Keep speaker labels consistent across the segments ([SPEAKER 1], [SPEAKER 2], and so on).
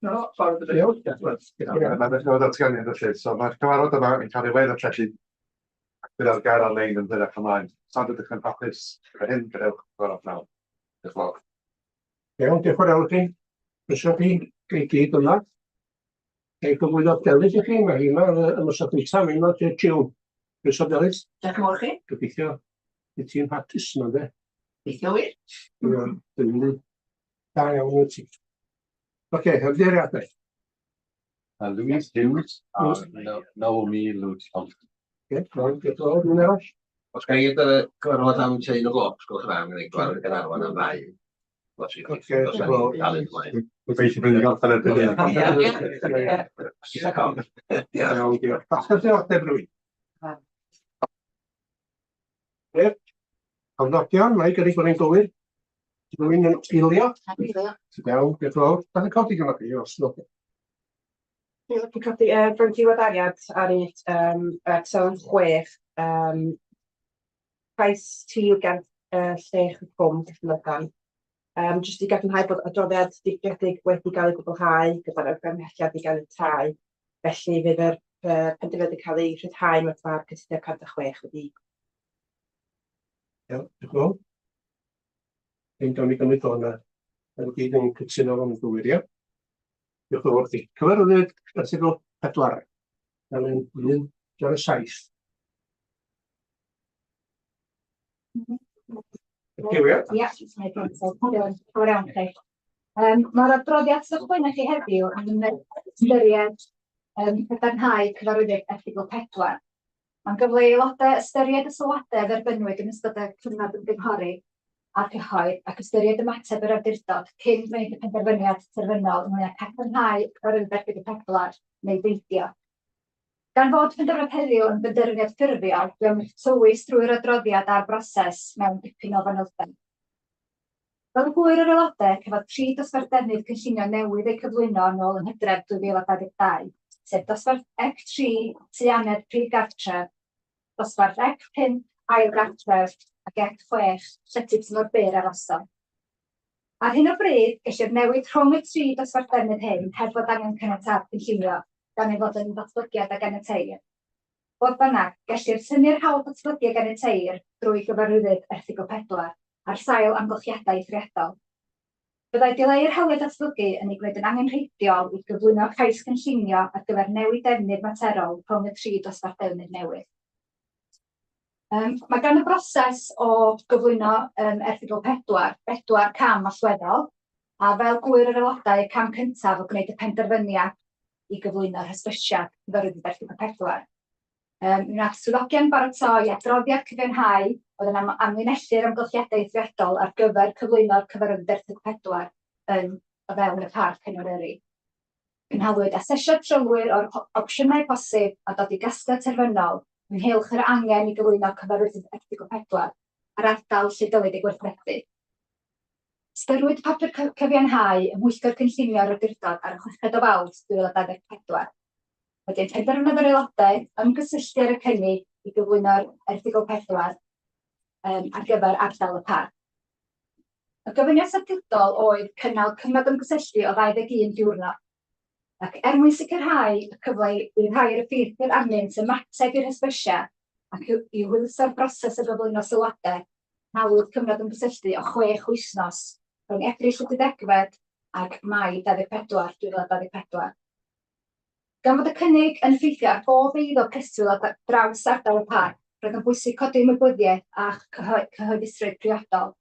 [SPEAKER 1] No, ffordd y Iawn, Mae'n dechrau datganiad felly. So mae'r cyfarfod yma yn cael ei wedd-ddarlledu ac bydd ar gael ar-lein yn hwyrach ymlaen. Os nad ydych yn hapus gyda hyn, gadewch y cyfarfod nawr. Diolch yn fawr.
[SPEAKER 2] Iawn, diolch yn fawr iawn i chi. Croeso chi i gyd yma. Ei gyflwyno Delyth i chi, mae hi yma yn y ymosod gyntaf, mae yma tua June. Croeso Delyth.
[SPEAKER 3] Diolch yn fawr chi.
[SPEAKER 2] Gobeithio bydd ti'n hapus yma, de?
[SPEAKER 3] Gobeithio wir.
[SPEAKER 2] Ie, dwi'n da iawn wyt ti. Oce, ymddiheuriadau.
[SPEAKER 4] Louise Hughes a Naomi Lewis Thompson.
[SPEAKER 2] Oce, iawn, diolch yn fawr. Rhywun arall?
[SPEAKER 5] Os ga i y cyfarfod am tua 1 o gloch, os gwelwch yn dda, mae'n gwneud cyfarfod yn Gaernarfon am ddau.
[SPEAKER 2] Oce, diolch yn fawr.
[SPEAKER 4] Gobeithio bydd ni'n gorffen erbyn hyn.
[SPEAKER 2] Iawn, diolch. Dosbarth diddordeb rhywun? Neb? Cofnodion, mae gyrru bod ni'n gywir. Rwy'n yn eilio. Iawn, diolch yn fawr. Da ni'n codi gyda chi, os no.
[SPEAKER 6] Dwi'n licio codi yy rhoi diweddariad ar un yym yy tudalen 6 yym cais tir gan yy Llech y Cwm Cefnogaeth. Yym jyst i gadarnhau bod adroddiad diwygiedig wedi cael ei gwblhau gyda'r argymhelliad i ganiatáu, felly fydd yr yy penderfyniad yn cael ei rhyddhau mewn ffordd cytundeb 106 wedi
[SPEAKER 2] Iawn, diolch yn fawr. Ein gawn ni gymryd hwn a da ni gyd yn cytuno fo'n gywir, ia? Diolch yn fawr chi. Cyfarwyddyd erthygl 4. Fel yn 1 ar y 7. Ie,
[SPEAKER 7] Ia, diolch iawn chi. Um, Mae'r adroddiad sydd o'ch blaenau chi heddiw yn ystyried um, cadarnhau cyfarwyddyd erthygl 4. Mae'n gyfle i aelodau ystyried y sylwadau a dderbyniwyd yn ystod y cyfnod ymgynghori â'r cyhoedd ac ystyried ymateb yr awdurdod cyn gwneud y penderfyniad terfynol ynglŷn â cadarnhau cyfarwyddyd erthygl 4 neu beidio. Gan fod penderfyniad heddiw yn benderfyniad ffurfiol, dwi am eich tywys drwy'r adroddiad a'r broses mewn dipyn o fanylder. Fel y gŵyr yr aelodau, cafodd tri dosbarth defnydd cynllunio newydd eu cyflwyno yn ôl yn Hydref 2022, sef dosbarth ec 3, tŷ annedd prif gartref, dosbarth ec 5, ail gartref, ac ec 6, llety tymor byr arosol. Ar hyn o bryd, gellir newid rhwng y tri dosbarth defnydd hyn heb fod angen caniatâd cynllunio, gan ei fod yn ddatblygiad a ganiateir. Fodd bynnag, gellir tynnu'r hawl datblygu a ganiateir drwy gyfarwyddyd Erthygl 4 ar sail amgylchiadau eithriadol. Byddai dileu'r hawliau datblygu yn ei gwneud yn angenrheidiol i gyflwyno cais cynllunio ar gyfer newid defnydd materol rhwng y tri dosbarth defnydd newydd. Yym, mae gan y broses o gyflwyno yym erthygl 4 bedwar cam allweddol, a fel gŵyr yr aelodau, y cam cyntaf o gwneud y penderfyniad i gyflwyno'r hysbysiad cyfarwyddyd erthygl 4. Yym, mi wnaeth swyddogion baratoi adroddiad cyfiawnhau oedd yn am amlinellu'r amgylchiadau eithriadol ar gyfer cyflwyno'r cyfarwyddyd erthygl 4 yn o fewn y parc yn Eryri. Cynhaliwyd asesiad trylwyr o'r opsiynau posib a dod i gasgliad terfynol ynghylch yr angen i gyflwyno cyfarwyddyd Erthygl 4 a'r ardal lle dylid ei gweithredu. Ystyriwyd papur cyfiawnhau ym Mhwyllgor Cynllunio'r Awdurdod ar y chweched o Fawrth 2024. Wedyn penderfynodd yr aelodau ymgysylltu ar y cynnig i gyflwyno'r Erthygl 4 um, ar gyfer ardal y parc. Y gofyniad statudol oedd cynnal cyfnod ymgysylltu o 21 diwrnod, ac er mwyn sicrhau y cyfle i rhai o'r effeithir arnynt ymateb i'r hysbysiad ac i hwyluso'r broses o gyflwyno sylwadau, cynhaliwyd cyfnod ymgysylltu o chwech wythnos rhwng Ebrill y deuddegfed ac Mai 24, 2024. Gan fod y cynnig yn effeithio ar bob eiddo preswyl ar draws ardal y parc, roedd yn bwysig codi ymwybyddiaeth a chyhoeddusrwydd priodol.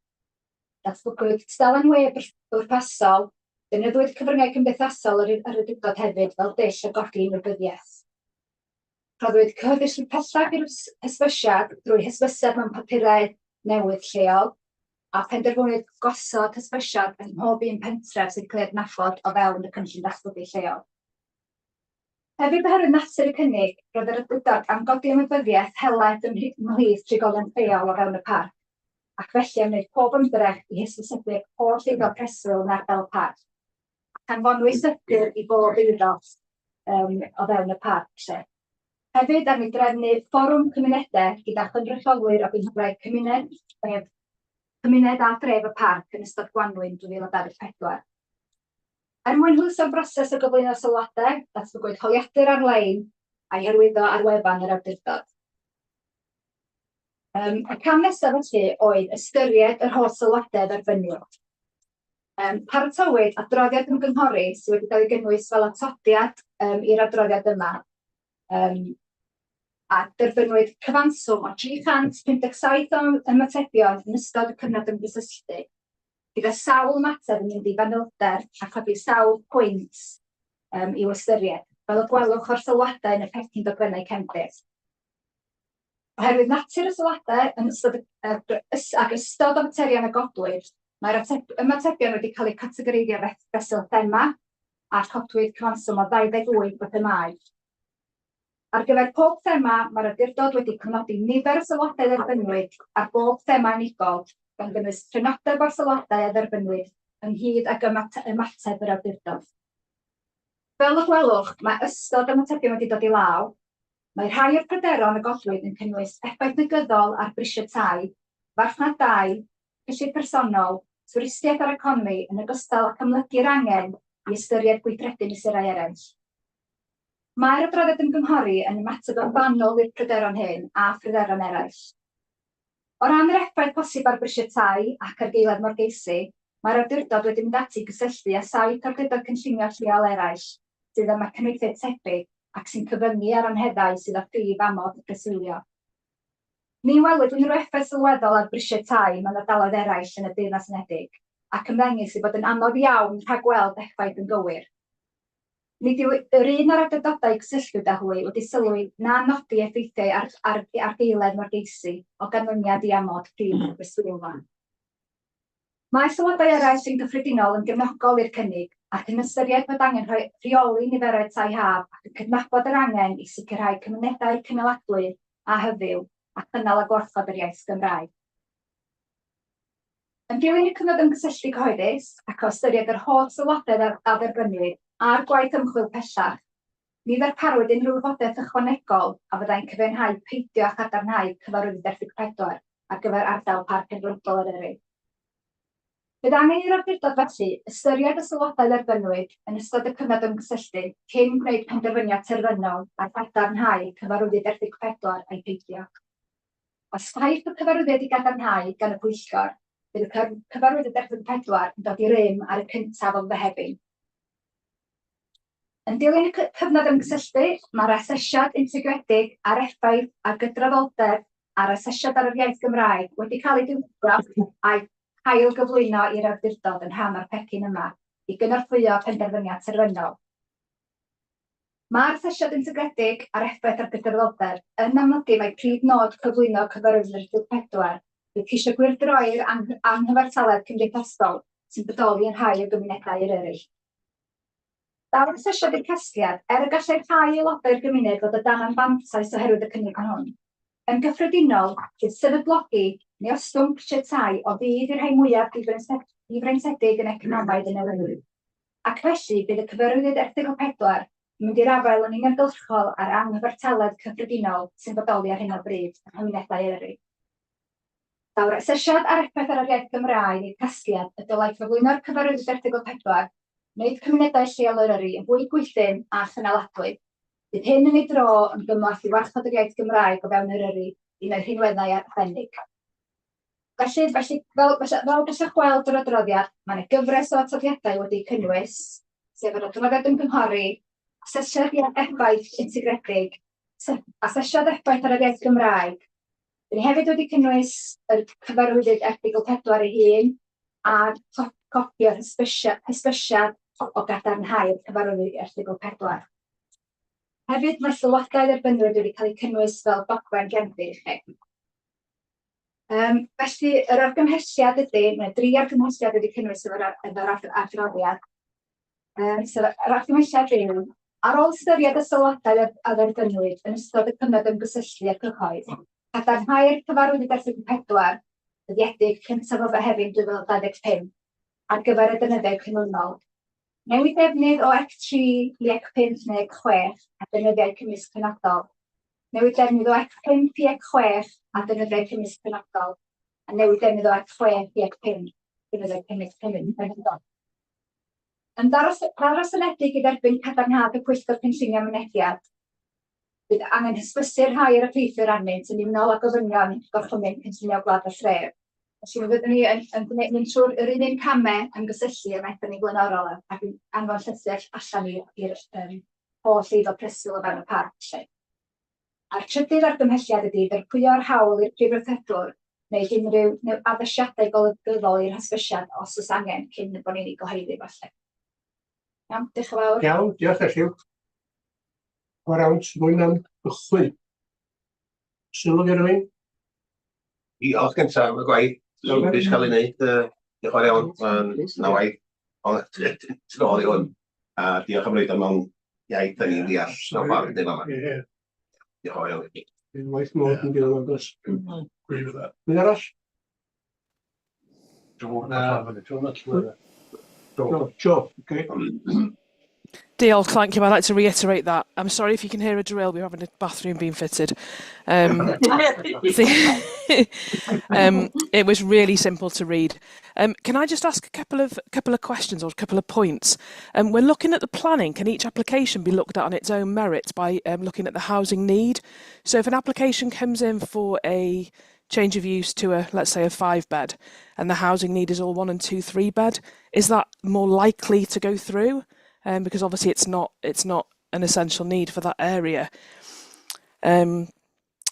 [SPEAKER 7] Datblygwyd tudalen we bwrpasol, defnyddiwyd cyfryngau cymdeithasol yr yr awdurdod hefyd fel dull o godi ymwybyddiaeth. Rhoddwyd cyhoeddusrwydd pellach i'r hysbysiad drwy hysbyseb mewn papurau newydd lleol, a phenderfynwyd gosod hysbysiad ym mhob un pentref sy'n cael ei adnabod o fewn y cynllun datblygu lleol. Hefyd oherwydd natur y cynnig, roedd yr awdurdod am godi ymwybyddiaeth helaeth ymhlith trigolion lleol o fewn y parc, ac felly am wneud pob ymdrech i hysbysebu'r holl eiddo preswyl yn ardal y parc, ac anfonwyd llythyr i bob eiddo um, o fewn y parc 'lly. Hefyd am i drefnu fforwm cymunedau gyda chynrychiolwyr o gynghorau cymuned, tref, cymuned a thref y parc yn ystod gwanwyn 2024. Er mwyn hwyluso'r broses o gyflwyno sylwadau, datblygwyd holiadur ar-lein a'i hyrwyddo ar wefan yr awdurdod. Um, y cam nesaf felly oedd ystyried yr holl sylwadau dderbyniwyd. Um, paratowyd adroddiad ymgynghori sydd wedi cael ei gynnwys fel atodiad um, i'r adroddiad yma. Um, a derbynwyd cyfanswm o 357 o ymatebion yn ystod y cyfnod ymgysylltu, gyda sawl ymateb yn mynd i fanylder a chodi sawl pwynt um, i'w ystyried, fel y gwelwch o'r sylwadau yn y pecyn dogfennau cefndir. Oherwydd natur y sylwadau yn ystod y, ac ystod o faterion a godwyd, mae'r ymatebion wedi cael eu categoreiddio fesul thema a chodwyd cyfanswm o 28 o themâu. Ar gyfer pob thema, mae'r awdurdod wedi cofnodi nifer y sylwadau dderbyniwyd ar bob thema unigol, gan gynnwys crynodeb o'r sylwadau a dderbyniwyd ynghyd ag ymateb yr awdurdod. Fel y gwelwch, mae ystod o ymatebion wedi dod i law. Mae rhai o'r pryderon a godwyd yn cynnwys effaith negyddol ar brisiau tai, farchnad dai, cyllid personol, twristiaeth a'r economi, yn ogystal ag amlygu'r angen i ystyried gweithredu mesurau eraill. Mae'r adroddiad ymgynghori yn ymateb yn fanwl i'r pryderon hyn a phryderon eraill. O ran yr effaith posib ar brisiau tai ac argaeledd morgeisi, mae'r awdurdod wedi mynd ati i gysylltu â saith awdurdod cynllunio lleol eraill sydd â mecanweithiau tebyg ac sy'n cyfyngu ar anheddau sydd â phrif amod preswylio. Ni welwyd unrhyw effaith sylweddol ar brisiau tai mewn ardaloedd eraill yn y Deyrnas Unedig, ac ymddengys ei bod yn anodd iawn rhagweld effaith yn gywir. Nid yw yr un o'r awdurdodau y cysylltwyd â hwy wedi sylwi na nodi effeithiau ar ar argaeledd morgeisi o ganlyniad i amod prif breswylfa. Mae sylwadau eraill yn gyffredinol yn gefnogol i'r cynnig ac yn ystyried bod angen rhoi rheoli niferoedd tai haf ac yn cydnabod yr angen i sicrhau cymunedau cynaladwy a hyfyw a chynnal a gwarchod yr iaith Gymraeg. Yn dilyn y cyfnod ymgysylltu cyhoeddus, ac o ystyried yr holl sylwadau a dderbyniwyd a'r gwaith ymchwil pellach, ni ddarparwyd unrhyw wybodaeth ychwanegol a fyddai'n cyfiawnhau peidio â chadarnhau cyfarwyddyd Erthygl 4 ar gyfer ardal Parc Cenedlaethol Eryri. Bydd angen i'r Awdurdod felly ystyried y sylwadau dderbyniwyd yn ystod y cyfnod ymgysylltu cyn gwneud penderfyniad terfynol ar gadarnhau cyfarwyddyd Erthygl 4 ai peidio. Os caiff y cyfarwyddyd ei gadarnhau gan y pwyllgor, bydd y cyfarwyddyd Erthygl 4 yn dod i rym ar y cyntaf o Fehefin. Yn dilyn y cyfnod ymgysylltu, mae'r asesiad integredig ar effaith ar gydraddoldeb a'r asesiad ar yr iaith Gymraeg wedi cael eu diwygio a'u hail-gyflwyno i'r awdurdod yn rhan o'r pecyn yma i gynorthwyo penderfyniad terfynol. Mae'r asesiad integredig a'r effaith ar gydraddoldeb yn amlygu mai prif nod cyflwyno Cyfarwyddwyr Erthygl 4 yw ceisio gwyrdroi'r anghyfartaledd cymdeithasol sy'n bodoli yn rhai o gymunedau Eryri. Daw'r asesiad i'r casgliad, er y gallai rhai aelodau'r gymuned fod o dan anfantais oherwydd y cynnig hwn, yn gyffredinol, bydd sefydlogi neu ostwng prisiau tai o fudd i'r rhai mwyaf difreintiedig yn economaidd yn Eryri. Ac felly, bydd y cyfarwyddyd Erthygl 4 yn mynd i'r afael yn uniongyrchol â'r anghyfartaledd cyffredinol sy'n bodoli ar hyn o bryd yng nghymunedau Eryri. Daw'r asesiad a'r effaith ar yr iaith Gymraeg i'r casgliad y dylai cyflwyno'r cyfarwyddyd Erthygl 4 wneud cymunedau lleol Eryri yn fwy gwytn a chynaladwy. Bydd hyn yn ei dro yn gymorth i warchod yr iaith Gymraeg o fewn Eryri, un o'i rhinweddau arbennig. Felly, felly fel, felly, fel gallwch gweld o'r adroddiad, mae yna gyfres o atodiadau wedi'u cynnwys, sef yr adroddiad ymgynghori, asesiad effaith integredig, asesiad effaith ar yr iaith Gymraeg. Dyn ni hefyd wedi cynnwys yr cyfarwyddyd erthygl 4 ei hun a copi o'r hysbysiad, hysbysiad o gadarnhau'r cyfarwyddyd erthygl 4. Hefyd, mae sylwadau dderbyniwyd wedi cael eu cynnwys fel dogfen gefndir i chi. Yym felly yr argymhelliad ydy, mae dri argymhelliad wedi cynnwys efo'r efo'r adroddiad. Yym so yr argymhelliad yw Ar ôl ystyried y sylwadau a dderbyniwyd yn ystod y cyfnod ymgysylltu â'r cyhoedd, cadarnhau'r cyfarwyddyd erthygl 4, dyddiedig cyntaf o Fehefin 2025, ar gyfer y defnyddiau canlynol. Newid defnydd o ec 3 i ec 5 neu ec 6 a defnyddiau cymysg penodol. Newid defnydd o ec 5 i ec 6 a defnyddiau cymysg penodol. A newid defnydd o ec 6 i ec 5, defnyddiau cymysg penodol. Yn ddarostyngedig i dderbyn cadarnhad y Pwyllgor Cynllunio Mynediad, bydd angen hysbysu'r rhai yr effeithir arnynt yn unol â gofynion Gorchymyn Cynllunio Gwlad a Thref. Felly mi fyddwn ni yn yn gwneud mynd trwy'r yr un un camau ymgysylltu a wnaethon ni flaenorol ac yn anfon llythyr allan i'r yym holl eiddo preswyl o fewn y parc 'lly. A'r trydydd argymhelliad ydy ddirprwyo'r hawl i'r Prif Weithredwr wneud unrhyw addasiadau golygyddol i'r hysbysiad os oes angen cyn bod ni'n ei gyhoeddi falle. Iawn, diolch yn fawr.
[SPEAKER 2] Iawn, diolch Elliw. O'r awnt, mwyn am gychwyn. Sylw gen rhywun?
[SPEAKER 5] Diolch gyntaf am y gwaith swmpus cael ei wneud. Diolch yn fawr iawn. Mae'n na waith ond tu ôl i hwn. A diolch am roid o mewn iaith da ni'n deall mewn ffordd ynddi fama.
[SPEAKER 2] Ie.
[SPEAKER 5] Diolch yn fawr iawn i chi.
[SPEAKER 2] Unwaith mor yn dilyn o'n does.
[SPEAKER 1] Agree with that.
[SPEAKER 2] Rhywun arall?
[SPEAKER 4] Na,
[SPEAKER 2] Joe, Joe, okay.
[SPEAKER 3] Diolch, thank you. I'd like to reiterate that. I'm sorry if you can hear a drill. We're having a bathroom being fitted. It was really simple to read. Can I just ask a couple of questions or a couple of points? When looking at the planning, can each application be looked at on its own merits by looking at the housing need? So if an application comes in for a change of use to a, let's say, a 5 bed, and the housing need is all 1 and 2, 3 bed, is that more likely to go through? Because obviously it's not an essential need for that area. And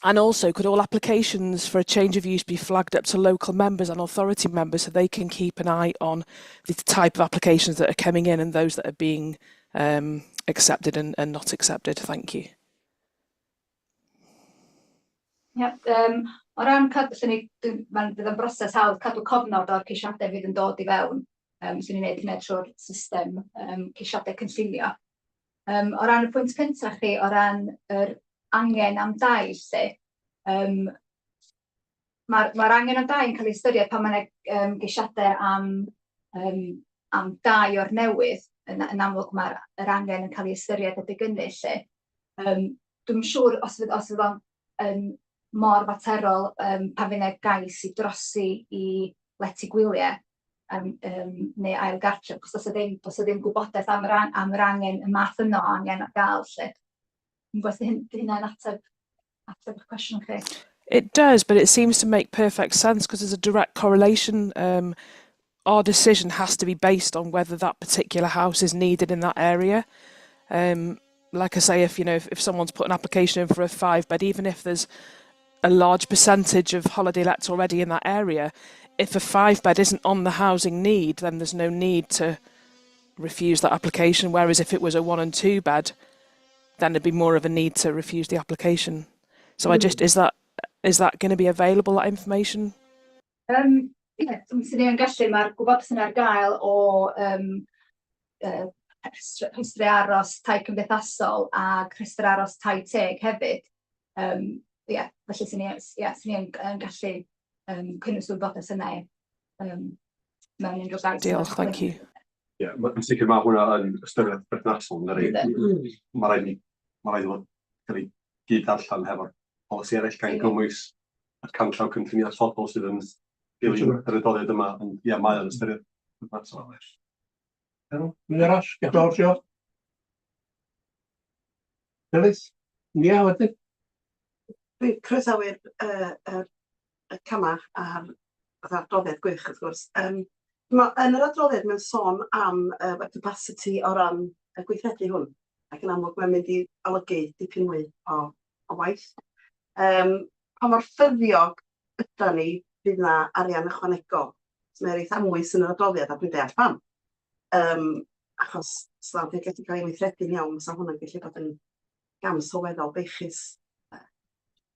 [SPEAKER 3] also, could all applications for a change of use be flagged up to local members and authority members so they can keep an eye on the type of applications that are coming in and those that are being accepted and not accepted? Thank you.
[SPEAKER 7] Ia, o ran cadw, 'swn i, mae'n bydd o'n broses hawdd cadw cofnod o'r ceisiadau fydd yn dod i fewn. 'Swn i'n neud hynny trwy'r system ceisiadau cynllunio. O ran y pwynt cyntaf chi, o ran yr angen am dai 'lly, mae'r angen am dai yn cael ei ystyried pan mae 'na geisiadau am dai o'r newydd. Yn amlwg mae'r yr angen yn cael ei ystyried adeg hynny 'lly. Dwi'm yn siŵr os fydd o'n yn mor faterol pan fydd 'na gais i drosi i lety gwyliau neu ail gartref, achos does 'na ddim gwybodaeth am yr angen, y math yno o angen ar gael 'lly. Dwi'n gwybod os 'di hynna'n ateb eich cwestiwn chi.
[SPEAKER 3] It does, but it seems to make perfect sense because there's a direct correlation. Our decision has to be based on whether that particular house is needed in that area. Like I say, if you know, if someone's put an application in for a five bed, even if there's a large percentage of holiday lets already in that area, if a five bed isn't on the housing need, then there's no need to refuse that application. Whereas if it was a 1 and 2 bed, then there'd be more of a need to refuse the application. So I just, is that going to be available, that information?
[SPEAKER 7] Ie, swn i yn gallu, mae'r gwybodaeth yna ar gael o rhestru aros tai cymdeithasol a rhestr aros tai teg hefyd. Ie, felly swn i yn gallu cynnwys y wybodaeth yna mewn unrhyw gais.
[SPEAKER 3] Diolch, thank you.
[SPEAKER 4] Ie, yn sicr mae hwnna yn ystyried berthnasol, yn dydi? Mae rhaid i fod cael ei gyd darllen hefo'r polisi eraill gan gynnwys y canllaw cynllunio atodol sydd yn dilyn yr adroddiad yma, ond ie, mae o'n ystyried berthnasol.
[SPEAKER 2] Iawn, un arall, diolch yn fawr, Jo. Delyth, Nia wedyn.
[SPEAKER 8] Dwi'n croesawu'r y cama a'r fatha adroddiad gwych wrth gwrs. Yn yr adroddiad mae'n sôn am y capacity o ran y gweithredu hwn, ac yn amlwg mae'n mynd i olygu dipyn mwy o waith. Pa mor ffyddiog ydan ni fydd 'na arian ychwanegol? So mae'n reit amwys yn yr adroddiad a dwi'n deall pam. Achos sa fo'n gallu cael ei weithredu'n iawn, fysa hwnna'n gallu bod yn gam sylweddol beichus.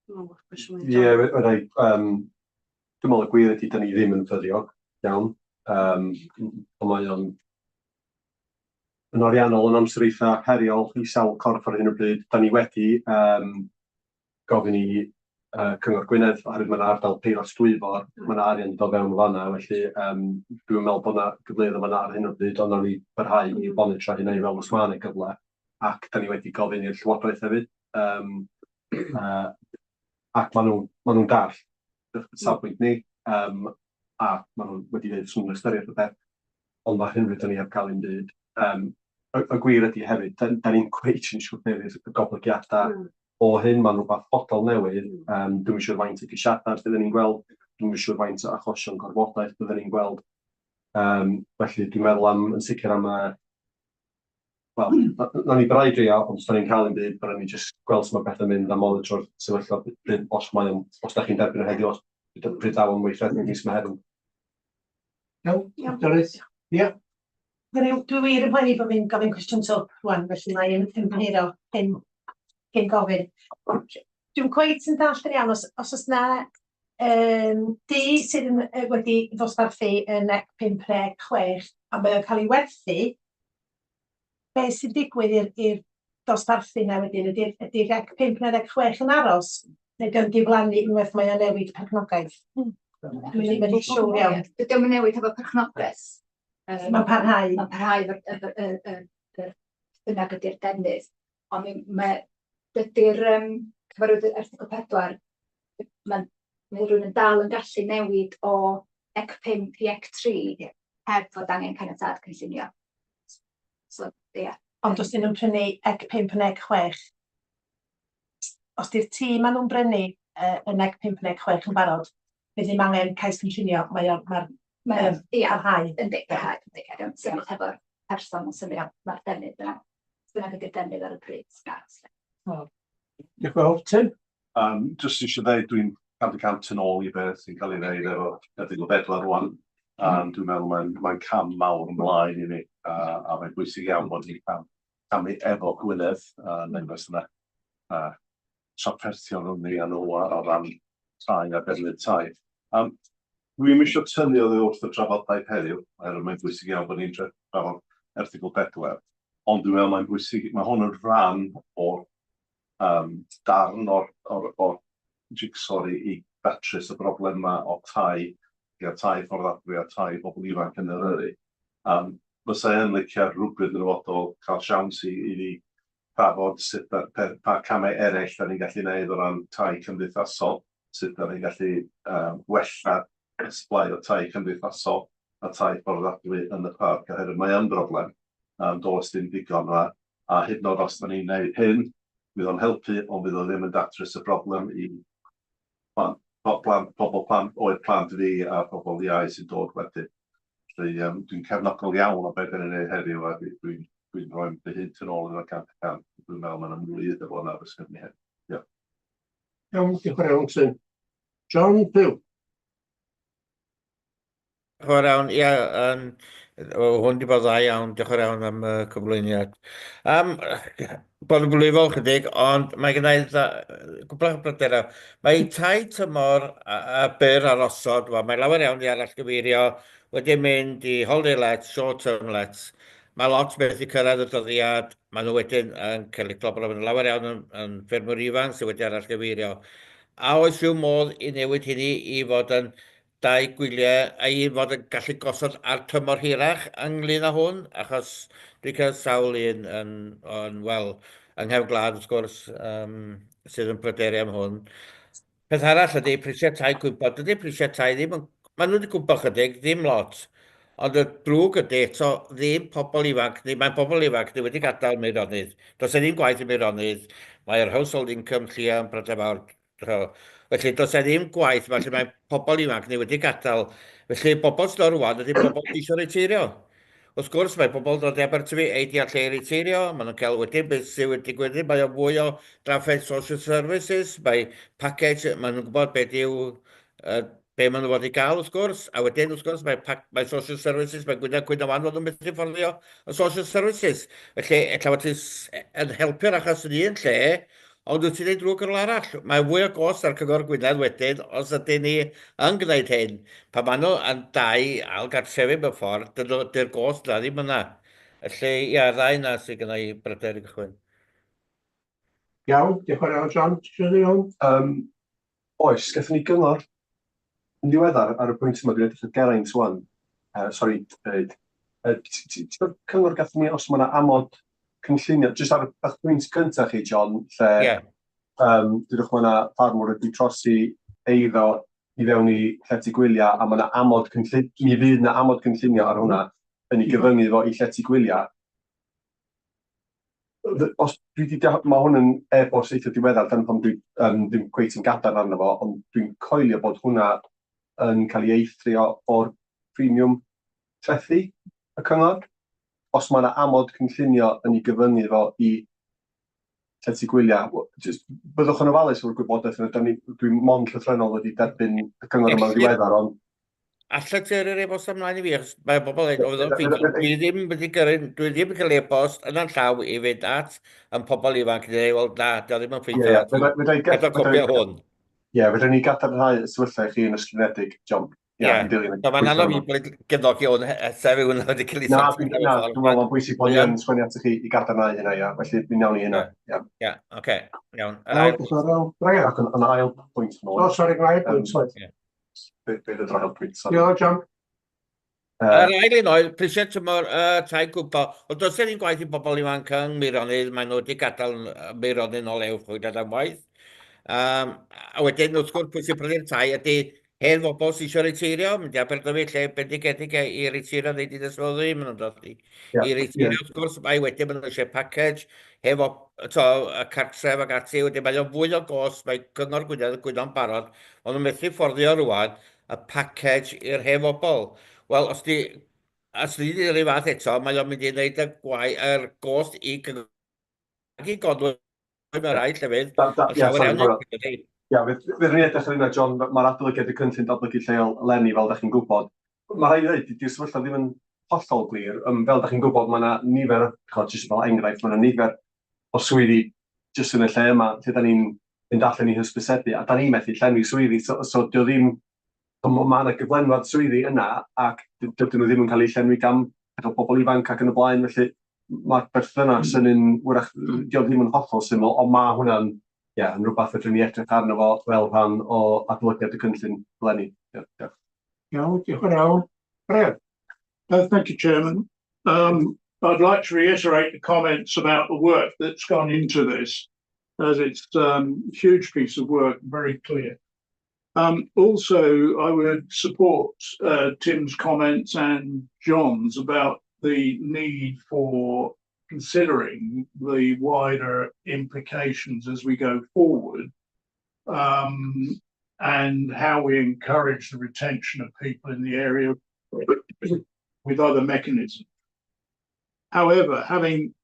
[SPEAKER 4] Ie, dwi'n meddwl y gwir ydy, da ni ddim yn ffyddiog iawn. Ond mae o'n yn ariannol yn amser eitha heriol i sawl corff ar hyn o bryd. Da ni wedi yym gofyn i Cyngor Gwynedd, oherwydd ma' 'na ardal peilot Dwyfor, ma' 'na arian yn dod fewn fan'na, felly yym dwi'm yn meddwl bod 'na gyfleoedd yn fan'na ar hyn o bryd, ond nawn ni barhau i fonitro hynna i weld os ma' 'na gyfle, ac da ni wedi gofyn i'r Llywodraeth hefyd, yym ac ma' nhw ma' nhw'n dallt safbwynt ni, yym a ma' nhw wedi dweud 'swn nhw'n ystyried y peth, ond ar hyn o bryd 'dan ni heb gael un byd. Yym y gwir ydy hefyd, da ni'n cweit yn siŵr be fydd y goblygiadau o hyn, mae'n rhywbeth hollol newydd, dwi'm yn siŵr faint o geisiadau bydden ni'n gweld, dwi'm yn siŵr faint o achosion gorfodaeth bydden ni'n gweld, felly dwi'n meddwl am, yn sicr am y, wel, nawn ni barhau i drio, ond os da ni'n cael un byd, byddwn ni jyst gweld sut mae pethau'n mynd a monitro'r sefyllfa pryd, os mae o'n, os da chi'n derbyn o heddiw, os pryd daw o'n weithredu mis Mehefin.
[SPEAKER 2] Iawn, Delyth, ia?
[SPEAKER 9] Dwi wir yn poeni bod fi'n gofyn cwestiwn twp rwan, felly mae'n ymddiheuro cyn, cyn gofyn. Dwi'm cweit yn dallt yn iawn os, os oes 'na yym dŷ sydd yn yy wedi ddosbarthu yn ec 5 neu ec 6 a mae o'n cael ei werthu, be sy'n digwydd i'r i'r dosbarthu 'na wedyn? Ydy'r ydy'r ec 5 neu'r ec 6 yn aros neu 'di o'n diflannu unwaith mae o'n newid perchnogaeth? Dwi ddim yn siŵr iawn.
[SPEAKER 7] Dydy o'm yn newid hefo perchnogaeth.
[SPEAKER 9] Mae'n parhau.
[SPEAKER 7] Mae'n parhau efo'r efo, y, y, y, bynnag ydy'r defnydd. Ond mi, mae, dydy'r um, cyfarwyddyd erthygl 4, mae, mae rhywun yn dal yn gallu newid o ec 5 i ec 3 heb fod angen caniatâd cynllunio. So, ie.
[SPEAKER 9] Ond os 'dyn nhw'n prynu ec 5 neu ec 6, os 'di'r tŷ maen nhw'n brynu yy yn ec 5 neu ec 6 yn barod, fydd ddim angen cais cynllunio, mae o, mae'r
[SPEAKER 7] Mae
[SPEAKER 9] yym
[SPEAKER 7] ia,
[SPEAKER 9] parhau.
[SPEAKER 7] Yndi, parhau, yndi, ydy o'n symud hefo'r person, mae'n symud, mae'r defnydd yna, bynnag ydy'r defnydd ar y pryd, sy'n aros.
[SPEAKER 2] Diolch yn fawr. Tim?
[SPEAKER 1] Um, jyst eisiau dweud, dwi'n 100% yn ôl i beth sy'n cael ei ddeud efo erthygl bedwar rwan. Dwi'n meddwl mae'n mae cam mawr ymlaen i ni, a mae'n bwysig iawn bod ni'n cam, camu efo Gwynedd, neu beth yna, trafferthion rhwng ni a nhw o ran tai a defnydd tai. Dwi'm eisiau tynnu oddi wrth y drafodaeth heddiw, oherwydd mae'n bwysig iawn bod ni'n trafod erthygl bedwar, ond dwi'n meddwl mae'n bwysig, mae hwn yn rhan o'r darn o'r, or, or jigsaw i datrys y broblem yma o tai, ia, tai fforddadwy a tai bobl ifanc yn Eryri. Fysa i yn licio rhywbryd yn y dyfodol cael siawns i, i ni trafod sut da, pe, pa camau eraill da ni'n gallu gwneud o ran tai cymdeithasol, sut da ni'n gallu wella y supply o tai cymdeithasol a tai fforddadwy yn y parc, oherwydd mae yn broblem, does dim digon yma, a hyd yn oed os da ni'n gwneud hyn, fydd o'n helpu, ond fydd o ddim yn datrys y broblem i plant, plant, pobl plant, oed plant fi a pobl iau sy'n dod wedyn. Felly um, dwi'n cefnogol iawn o beth ni'n ei heddiw a dwi'n dwi, dwi rhoi fy hun yn ôl yn y 100%. Dwi'n meddwl mae'n mwy iddo fo na fysgwn ni heddiw. Diolch.
[SPEAKER 2] Iawn, diolch yn iawn, Tim. John Pugh.
[SPEAKER 10] Diolch yn fawr iawn. Ia, um, hwn wedi bod dda iawn. Diolch yn fawr iawn am y cyflwyniad. Um, bod yn blwyfol chydig, ond mae gen i gwbl o bryderau. Mae tai tymor a, a byr ar osod, wel, mae lawer iawn i arallgyfeirio wedi mynd i holiday lets, short term lets. Mae lot methu cyrraedd y dyddiad, maen nhw wedyn yn cael eu clobro, mae lawer iawn yn, yn ffermwyr ifanc sydd wedi arallgyfeirio. A oes rhyw modd i newid hynny i fod yn dau gwyliau a i fod yn gallu gosod ar tymor hirach ynglyn â hwn, achos dwi'n cael sawl un yn, yn wel, yng nghefn gwlad wrth gwrs, um, sydd yn pryderu am hwn. Peth arall ydy prisiau tai gwybod. Dydy prisiau tai ddim yn... Maen nhw wedi gwybod chydig, ddim lot. Ond y drwg ydy eto ddim pobl ifanc, neu mae'n pobl ifanc ni wedi gadael Meirionnydd. Does e ddim gwaith i Meirionnydd. Mae'r household income llia yn pryder fawr. Felly, does e ddim gwaith, felly mae pobl ifanc ni wedi gadael. Felly, bobl sydd o'r rwan ydy bobl sydd eisiau reteirio. Wrth gwrs, mae pobl dod i Abertyfi, ei ar lle i reteirio, maen nhw'n cael wedyn beth sydd wedi digwydd, mae o fwy o drafferth social services, mae package, maen nhw'n gwybod beth yw uh, be maen nhw fod i gael wrth gwrs, a wedyn wrth gwrs mae, pac, mae social services, mae Gwynedd Cwyn Wan fod yn methu fforddio y social services. Felly, ella fod ti'n yn helpu'r achos yn un lle, ond wyt ti'n ei drwg yn rhywle arall. Mae fwy o gost ar Cyngor Gwynedd wedyn os ydyn ni yn gwneud hyn. Pan maen nhw yn dau ail gartrefi mewn ffordd, dy'r gost na ddim yna. Felly, ia, y ddau 'na sydd gynna i bryder i gychwyn.
[SPEAKER 2] Iawn, diolch yn fawr iawn, John. Ti isio ddeud hwn?
[SPEAKER 4] Yym, oes, gathon ni gyngor yn ddiweddar ar y pwynt yma, dwi'n edrych at Geraint ŵan, yy sori, yy yy ti ti ti'n gwybod cyngor gathon ni os ma' 'na amod cynllunio, jyst ar y pwynt cyntaf chi, John, lle... Ie. ...yym dudwch ma' 'na ffarmwr wedi trosi eiddo i fewn i llety gwyliau a ma' 'na amod cynllun-, mi fydd 'na amod cynllunio ar hwnna yn ei gyfyngu fo i llety gwyliau. Os dwi 'di da- ma' hwn yn e-bost eitha diweddar, dyna pam dwi yym ddim cweit yn gadarn arno fo, ond dwi'n coelio bod hwnna yn cael ei eithrio o'r premiwm trethu y cyngor. Os mae 'na amod cynllunio yn ei gyfyngu fo i llety gwyliau, jyst byddwch yn ofalus o'r gwybodaeth yna. Dan ni, dwi mond llythrennol wedi derbyn y cyngor yma'n ddiweddar, ond
[SPEAKER 10] Allet ti yrru'r e-bost ymlaen i fi, achos mae bobl yn dweud, oedd o'n ffeindio, dwi ddim wedi gyrru, dwi ddim wedi cael e-bost yna'n llaw i fynd at yn pobl ifanc, i dweud, wel na, dio ddim yn ffeindio
[SPEAKER 4] at fi,
[SPEAKER 10] gadw copio hwn.
[SPEAKER 4] Ie, fedra ni gadarnhau y sefyllfa i chi yn ysgrifenedig, John.
[SPEAKER 10] Ie, so mae'n anodd i fi gefnogi hwn, sef yw hwnna wedi cael ei
[SPEAKER 4] Na, dwi'n meddwl mae'n bwysig bod ni yn sgwennu atoch chi i gadarnhau hynna, ia, felly mi wnawn ni hynna.
[SPEAKER 10] Ie, Ie, oce, iawn.
[SPEAKER 2] Yr ail... Brian.
[SPEAKER 4] Ac yn ail pwynt
[SPEAKER 2] nôl. O, sori, ail pwynt, sori.
[SPEAKER 4] Be be oedd yr ail pwynt, sori?
[SPEAKER 2] Diolch, John.
[SPEAKER 10] Yr ail un oedd, prisiau tymor uh, tai gwbo. Ond does gen i'n gwaith i bobl ifanc yng Meirionnydd, maen nhw wedi gadael Meirionnydd nôl eu chwilio am waith. Um, a wedyn, wrth gwrs, pwy sy'n prynu'r tai ydy hen bobl sy'n eisiau reteirio, mynd i Aberdyfi lle bendigedig i reteirio neu Dinas Fawddwy, maen nhw'n dod i, yeah. i reteirio, yeah. wrth gwrs, mae wedyn maen nhw eisiau package hefo to, y cartref ac ati, wedyn mae o'n fwy o gost, mae Cyngor Gwynedd yn gwyno'n barod, ond nhw'n methu fforddio rwan y package i'r hen bobl. Wel, os di, os di yr un fath eto, mae o'n mynd i wneud y gwau, yr gost i Cyngor ac i Gonwy mewn rhai llefydd,
[SPEAKER 4] yn llawer iawn. Ia, fydd ni'n edrych ar hynna, John, mae'r adolygiad y cynllun datblygu lleol eleni, fel da chi'n gwybod. Mae rhaid i ddweud, di'r sefyllfa ddim yn hollol glir. Um, fel da chi'n gwybod, mae yna nifer, chod, jyst fel enghraifft, mae yna nifer o swyddi jyst yn y lle yma, lle da ni'n mynd allan i hysbysebu, a da ni'n methu llenwi swyddi, so, so dio ddim, mae yna gyflenwad swyddi yna, ac dydyn nhw ddim yn cael eu llenwi gan bobl ifanc ac yn y blaen, felly mae'r berthynas yn un, wrach, dio ddim yn hollol syml, ond mae hwnna'n ie, yn rhywbeth fedrwn ni edrych arno fo fel rhan o adolygiad y cynllun eleni. Ie, diolch.
[SPEAKER 2] Iawn, diolch yn fawr. Brian.
[SPEAKER 11] Thank you, Chairman. I'd like to reiterate the comments about the work that's gone into this, as it's a huge piece of work, very clear. Also, I would support Tim's comments and John's about the need for considering the wider implications as we go forward, and how we encourage the retention of people in the area with other mechanisms. However, having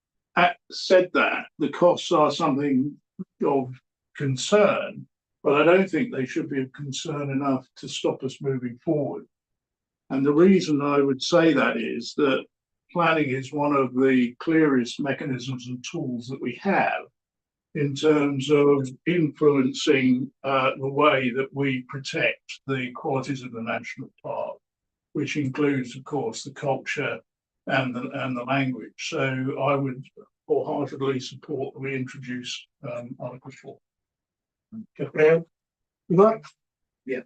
[SPEAKER 11] said that, the costs are something of concern, but I don't think they should be of concern enough to stop us moving forward. And the reason I would say that is that planning is one of the clearest mechanisms and tools that we have in terms of influencing the way that we protect the qualities of the national park, which includes, of course, the culture and the language. So I would wholeheartedly support that we introduce Article 4.
[SPEAKER 2] Diolch, Brian. Ifor?
[SPEAKER 5] Ie.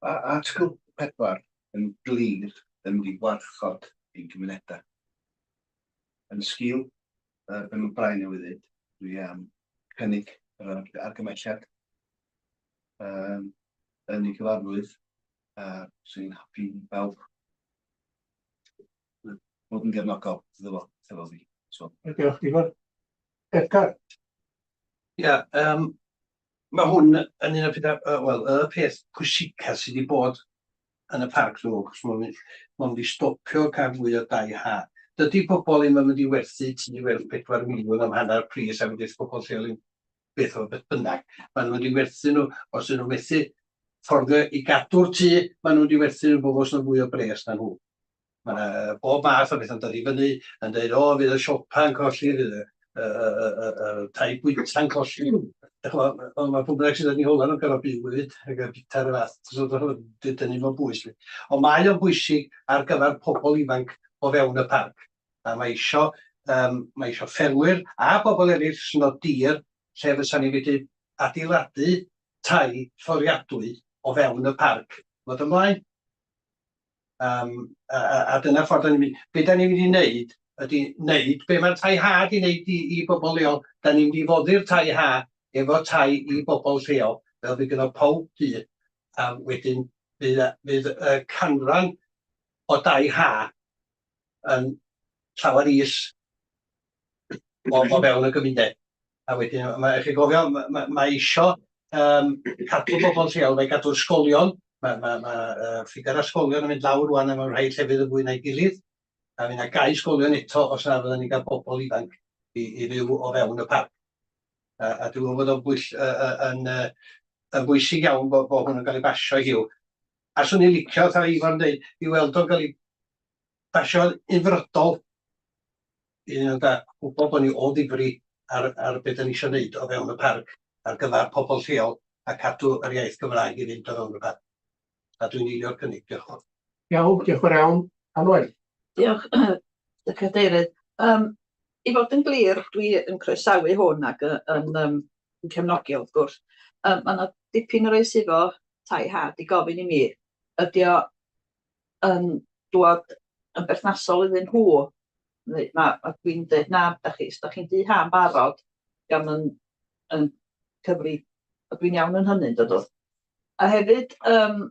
[SPEAKER 5] Article 4 yn glir yn mynd i warchod ein cymunedau. Yn sgil be mae Brian newydd ddweud, dwi am cynnig yr argymhelliad yn ei gyfarwydd, a swn i'n happy i bawb fod yn gefnogol iddo fo, efo fi. So.
[SPEAKER 2] Diolch, Ifor. Edgar?
[SPEAKER 5] Ia, mae hwn yn un o'r pethau, wel, y peth pwysica sydd wedi bod yn y parc, dwi'n meddwl, cos mae'n mynd, ma mynd i stopio cael mwy o dai ha. Dydy pobl ddim yn mynd i werthu tŷ werth 4 miliwn am hanner pris a mynd i'r pobl lleol i'm beth o beth bynnag. Maen nhw'n mynd i werthu nhw, os ydyn nhw'n methu fforddio i gadw'r tŷ, maen nhw'n mynd i werthu nhw bobl sy'n fwy o bres na nhw. Mae yna bob math o bethau'n dod i fyny yn dweud, o, fydd y siopa'n colli, fydd y, y, y, y, y tai bwyta'n colli. Dych ch'mo', ond mae pwy bynnag sydd yn ei holan yn gorfod byw hefyd, ac yn bwyta yr fath. So, dyn ni fo'n bwys. Ond mae o'n bwysig ar gyfer pobl ifanc o fewn y parc.
[SPEAKER 12] A mae isio yym mae isio ffermwyr a bobl eraill sy'n o dir lle fysa ni wedi adeiladu tai fforiadwy o fewn y parc fod ymlaen. Yym a a a dyna ffordd 'dan ni'n mynd. Be' 'dan ni'n mynd i neud ydi neud be' ma'r tai ha 'di neud i i bobol leol. 'Dan ni'n mynd i foddi'r tai ha efo tai i bobol lleol fel fydd gynno pawb dŷ a wedyn fydd yy fydd y canran o dai ha yn llawer is o o fewn y gymuned. A wedyn ma' chi gofio ma' ma' ma' isio yym cadw bobol lleol, mae gadw ysgolion, ma' ma' ma' yy ffigur ysgolion yn mynd lawr rŵan a mewn rhai llefydd yn fwy na'i gilydd, a fydd 'na gau ysgolion eto os na fyddan ni'n cael bobol ifanc i i fyw o fewn y parc. A a dwi'n meddwl bod o'n bwyll- yy yy yn yy yn bwysig iawn bo' bo' hwn yn cael ei basio heddiw. A 'swn i'n licio, fatha Ifor yn deud, i weld o'n cael ei basio'n unfrydol i ni ynde, gwybod bod ni o ddifri ar ar be 'dan ni isio neud o fewn y parc ar gyfar pobl lleol a cadw yr iaith Gymraeg i fynd o fewn y parc. A dwi'n eilio'r cynnig, diolch yn fawr.
[SPEAKER 2] Iawn, diolch yn fawr iawn. Anwen.
[SPEAKER 13] Diolch, y cadeirydd. Um, I fod yn glir, dwi yn croesawu hwn ac yn, yn, um, yn cefnogi wrth gwrs. Um, mae yna dipyn o rei sydd efo tai ha 'di gofyn i mi, ydy o yn dwad yn berthnasol iddyn nhw? Neu ma' a dwi'n deud na, dach chi, os dach chi'n dŷ ha'n barod, dio'm yn yn cyfri, a dwi'n iawn yn hynny yn dydw? A hefyd yym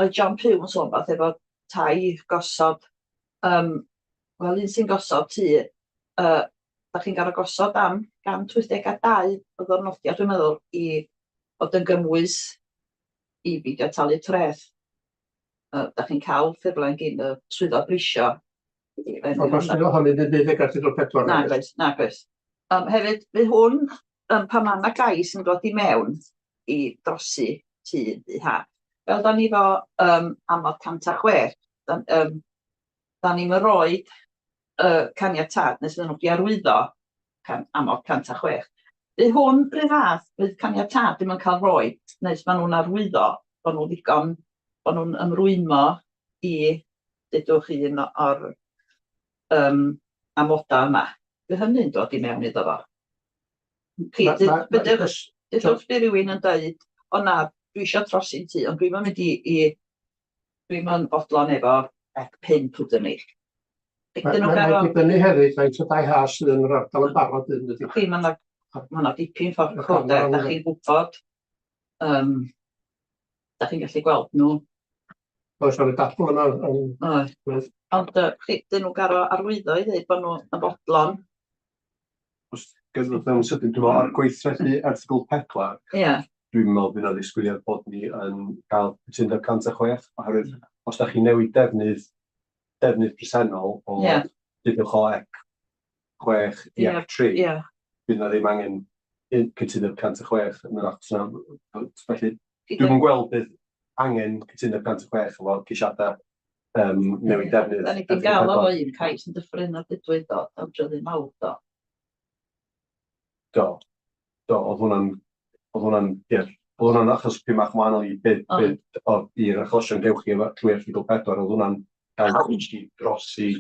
[SPEAKER 13] oedd John Pugh yn sôn wbath efo tai gosod, yym wel un sy'n gosod tŷ yy dach chi'n gorfod gosod am 182 o ddwrnodiau dwi'n meddwl i fod yn gymwys i beidio talu treth. Yy dach chi'n cael ffurflen gin y swyddog brisio.
[SPEAKER 2] Ond os yw hynny ddim byd ag erthygl 4.
[SPEAKER 13] Nag oes, nag oes. Um, hefyd, fydd hwn, um, pan mae yna gais yn dod i mewn i drosi tŷ ddu ha, fel da ni fo um, amod 106, da, um, da ni'm yn roid y caniatâd nes fydden nhw 'di arwyddo can, amod 106. Fydd hwn rhyw fath, fydd caniatâd ddim yn cael rhoi nes maen nhw'n arwyddo bod nhw'n ddigon, bod nhw'n ymrwymo i, dudwch, un o'r um, amodau yma. Fydd hynny'n dod i mewn iddo fo. Chi, dudwch by rhywun yn dweud, o na, dwi eisiau trosi'n tŷ, ond dwi'm yn mynd i, i dwi'm yn fodlon efo ec pump ydyn ni.
[SPEAKER 2] Ydyn nhw'n gael... Mae'n dibynnu hefyd faint o dai ha sydd yn yr ardal yn barod yn dydi.
[SPEAKER 13] Chi, mae yna ma dipyn ffordd cod e, da chi'n gwybod, um, da chi'n gallu gweld nhw.
[SPEAKER 2] Oes, mae'n dadl yna.
[SPEAKER 13] Oes. Ond uh, chi, dyn nhw'n garo arwyddo i ddweud bod nhw'n yn fodlon.
[SPEAKER 4] Os gyda mewn sydyn, dwi'n meddwl ar gweithredu erthygl 4,
[SPEAKER 13] Ie.
[SPEAKER 4] dwi'n meddwl bydd 'na ddisgwyliad bod ni yn cael cytundeb 106, oherwydd os da chi'n newid defnydd, defnydd presennol o
[SPEAKER 13] Ie.
[SPEAKER 4] dudwch o ec 6 i ec 3,
[SPEAKER 13] Ie.
[SPEAKER 4] bydd 'na ddim angen cytundeb 106 yn yr achos yna. Felly dwi'm yn gweld bydd angen cytundeb 106 efo ceisiadau um, newid defnydd.
[SPEAKER 13] Da ni 'di gael o un cais yn Dyffryn Ardudwy do, am dryddyn mawr do.
[SPEAKER 4] Do, do, oedd hwnna'n, oedd hwnna'n, ie, oedd hwnna'n achos pyn bach wahanol i be, be, o, i'r achosion gewch chi efo trwy erthygl 4, oedd hwnna'n cael i drosi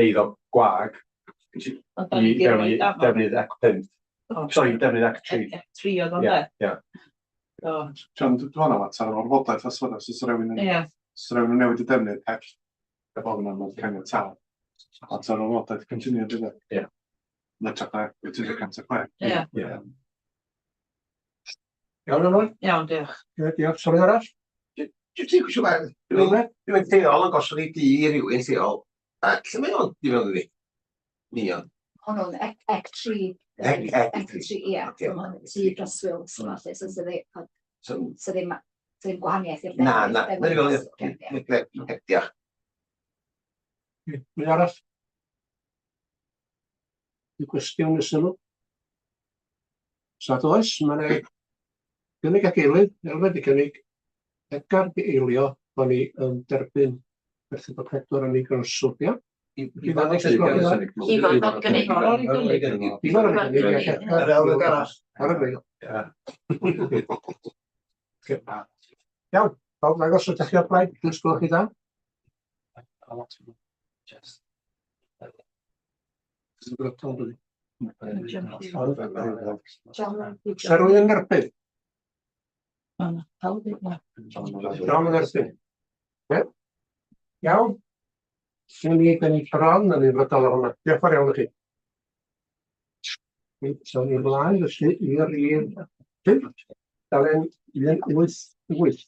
[SPEAKER 4] eiddo gwag
[SPEAKER 13] Ond da ni
[SPEAKER 4] i
[SPEAKER 13] 'di
[SPEAKER 4] fewn i
[SPEAKER 13] roid amod.
[SPEAKER 4] defnydd ec 5. Sori, defnydd ec 3.
[SPEAKER 13] Ec 3 oedd o'n de?
[SPEAKER 4] Ie.
[SPEAKER 13] Do.
[SPEAKER 1] John, dwi'n meddwl mater o orfodaeth os yna, os rhywun yn,
[SPEAKER 13] Ie.
[SPEAKER 1] os rhywun yn newid y defnydd heb heb ofyn am caniatâd. Mater o orfodaeth cynllunio, dydy?
[SPEAKER 4] Ie.
[SPEAKER 1] Yn hytrach na cytuno 106.
[SPEAKER 13] Ie.
[SPEAKER 4] Ie.
[SPEAKER 2] Iawn, Anwen?
[SPEAKER 13] Iawn, diolch.
[SPEAKER 2] Ie, diolch. Sori arall?
[SPEAKER 5] Jyst un cwestiwn bach. Rhywun rhywun lleol yn gosod ei dŷ i rywun lleol. A lle mae o'n di fewn iddi? Union.
[SPEAKER 7] Hwnnw'n ec, ec 3.
[SPEAKER 5] Ec, ec
[SPEAKER 7] Ec 3, ie.
[SPEAKER 5] Ocê.
[SPEAKER 7] So ma' hwn tŷ preswyl sy'n felly, so sydd ddim,
[SPEAKER 5] So,
[SPEAKER 7] sydd ddim, sydd ddim gwahaniaeth i'r
[SPEAKER 5] na, na,
[SPEAKER 7] defnydd
[SPEAKER 5] na,
[SPEAKER 7] preswyl,
[SPEAKER 5] na,
[SPEAKER 7] ie.
[SPEAKER 5] na, diolch.
[SPEAKER 2] Mwy arall? Y cwestiwn neu sylw? Os nad oes, mae 'na gynnig ac eilydd, Elfed 'di cynnig, Edgar 'di eilio, bod ni yn derbyn erthygl 4 yn ei gyfanswm, ia?
[SPEAKER 5] Ifan o'r cynnig.
[SPEAKER 13] Ifan o'r cynnig.
[SPEAKER 2] Ifan o'r cynnig, ac Edgar...
[SPEAKER 5] Yr elfed arall.
[SPEAKER 2] Ar y blaen. Iawn, pawb ddangos os ydych chi o'r blaid, dwi'n sgwelwch chi dda. Sa rywun yn erbyn? John yn erbyn. Ie. Iawn. Sy'n ni, da ni bron yn unfrydol ar hwnna. Diolch yn fawr iawn i chi. So ni ymlaen felly i'r un pump, dalen 188.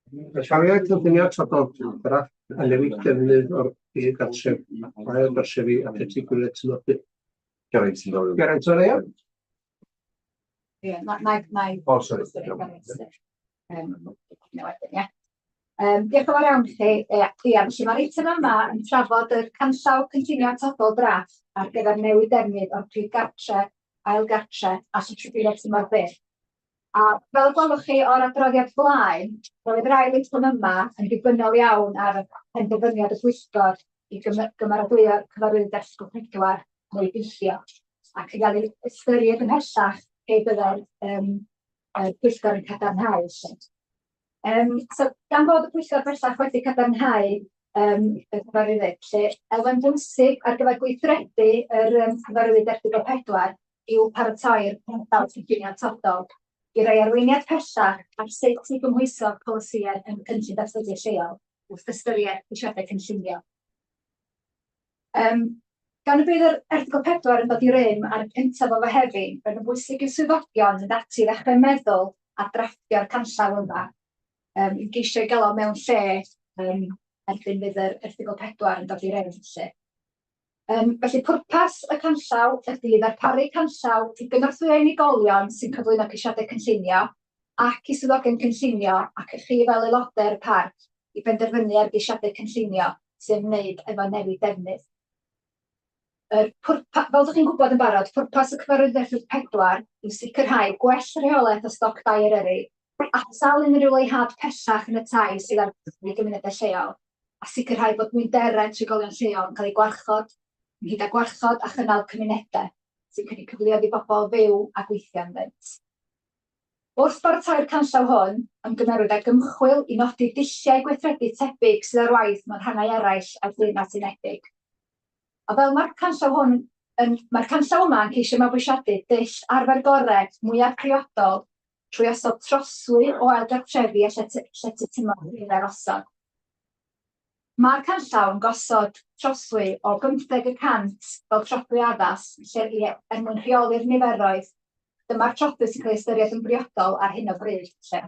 [SPEAKER 2] Croesawiad cynllunio atodol drafft a newid defnydd o'r prif gartref, ail gartrefi a llety gwyliau tymor byr.
[SPEAKER 1] Geraint sy'n dod.
[SPEAKER 2] Geraint o'r ia?
[SPEAKER 7] Ie, na, na, na.
[SPEAKER 1] O, sori.
[SPEAKER 7] Wedyn, ie. Diolch yn fawr iawn i chi. Ia, ia, felly mae'r eitem yma yn trafod yr canllaw cynllunio atodol drafft ar gyfer newid defnydd o'r prif gartre, ail gartre a llety gwyliau tymor byr. A fel y gwelwch chi o'r adroddiad blaen, roedd yr ail eitem yma yn ddibynnol iawn ar penderfyniad y pwyllgor i gymeradwyo'r cyfarwyddyd erthygl 4 neu beidio, ac i gael ei ystyried ymhellach pe byddai'r y pwyllgor yn cadarnhau felly. So gan fod y pwyllgor bellach wedi cadarnhau y cyfarwyddyd, lle elfen bwysig ar gyfer gweithredu yr cyfarwyddyd erthygl 4 yw paratoi'r canllaw cynllunio atodol i roi arweiniad pellach ar sut i gymhwyso polisïau yn y cynllun datblygu lleol wrth ystyried ceisiadau cynllunio. Gan y bydd yr erthygl 4 yn dod i rym ar y cyntaf o Fehefin, roedd yn bwysig i'r swyddogion fynd ati i ddechrau meddwl a drafftio'r canllaw yma, i geisio ei gael o mewn lle erbyn fydd yr erthygl 4 yn dod i rym felly. Felly pwrpas y canllaw ydy ddarparu canllaw i gynorthwyo unigolion sy'n cyflwyno ceisiadau cynllunio ac i swyddogion cynllunio ac i chi fel aelodau o'r parc i benderfynu ar geisiadau cynllunio sy'n ymwneud efo newid defnydd. Yr pwrpa- fel dych chi'n gwybod yn barod, pwrpas y Cyfarwyddyd Erthygl 4 yw sicrhau gwell rheolaeth o stoc dai Eryri, atal unrhyw leihad pellach yn y tai sydd ar gael i gymunedau lleol, a sicrhau bod mwynderau trigolion lleol yn cael eu gwarchod, ynghyd â gwarchod a chynnal cymunedau sy'n cynnig cyfleoedd i bobl fyw a gweithio ynddynt. Wrth baratoi'r canllaw hwn, ymgymerwyd ag ymchwil i nodi dulliau gweithredu tebyg sydd ar waith mewn rhannau eraill o'r Deyrnas Unedig. A fel mae'r canllaw hwn yn, mae'r canllaw yma yn ceisio mabwysiadu dull arfer gorau mwyaf priodol trwy osod trothwy o ailgartrefi a llety, llety tymor hir ar osod. Mae'r canllaw yn gosod trothwy o 50% fel trothwy addas lle i er mwyn rheoli'r niferoedd. Dyma'r trothwy sy'n cael ei ystyried yn briodol ar hyn o bryd. Lle.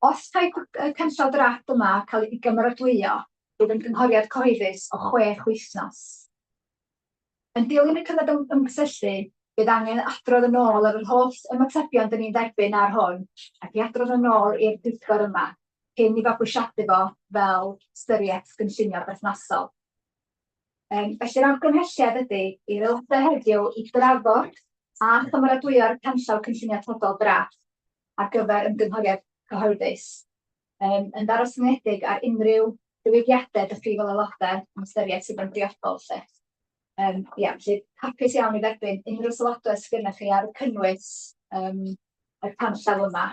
[SPEAKER 7] Os caiff y canllaw drafft yma cael ei gymeradwyo, bydd yn gynghoriad cyhoeddus o 6 wythnos. Yn dilyn y cyfnod ymgysylltu, bydd angen adrodd yn ôl ar yr holl ymatebion dyn ni'n dderbyn ar hwn ac i adrodd yn ôl i'r pwyllgor yma cyn i fabwysiadu fo fel ystyriaeth gynllunio berthnasol. Felly'r argymhelliad ydy i'r aelodau heddiw i drafod a chymeradwyo'r canllaw cynllunio atodol drafft ar gyfer ymgynghoriad cyhoeddus, yn ddarostyngedig ar unrhyw ddiwygiadau dych chi fel aelodau yn ystyried sydd yn briodol 'lly. Ia, felly hapus iawn i dderbyn unrhyw sylwadau sydd gennych chi ar y cynnwys y canllaw yma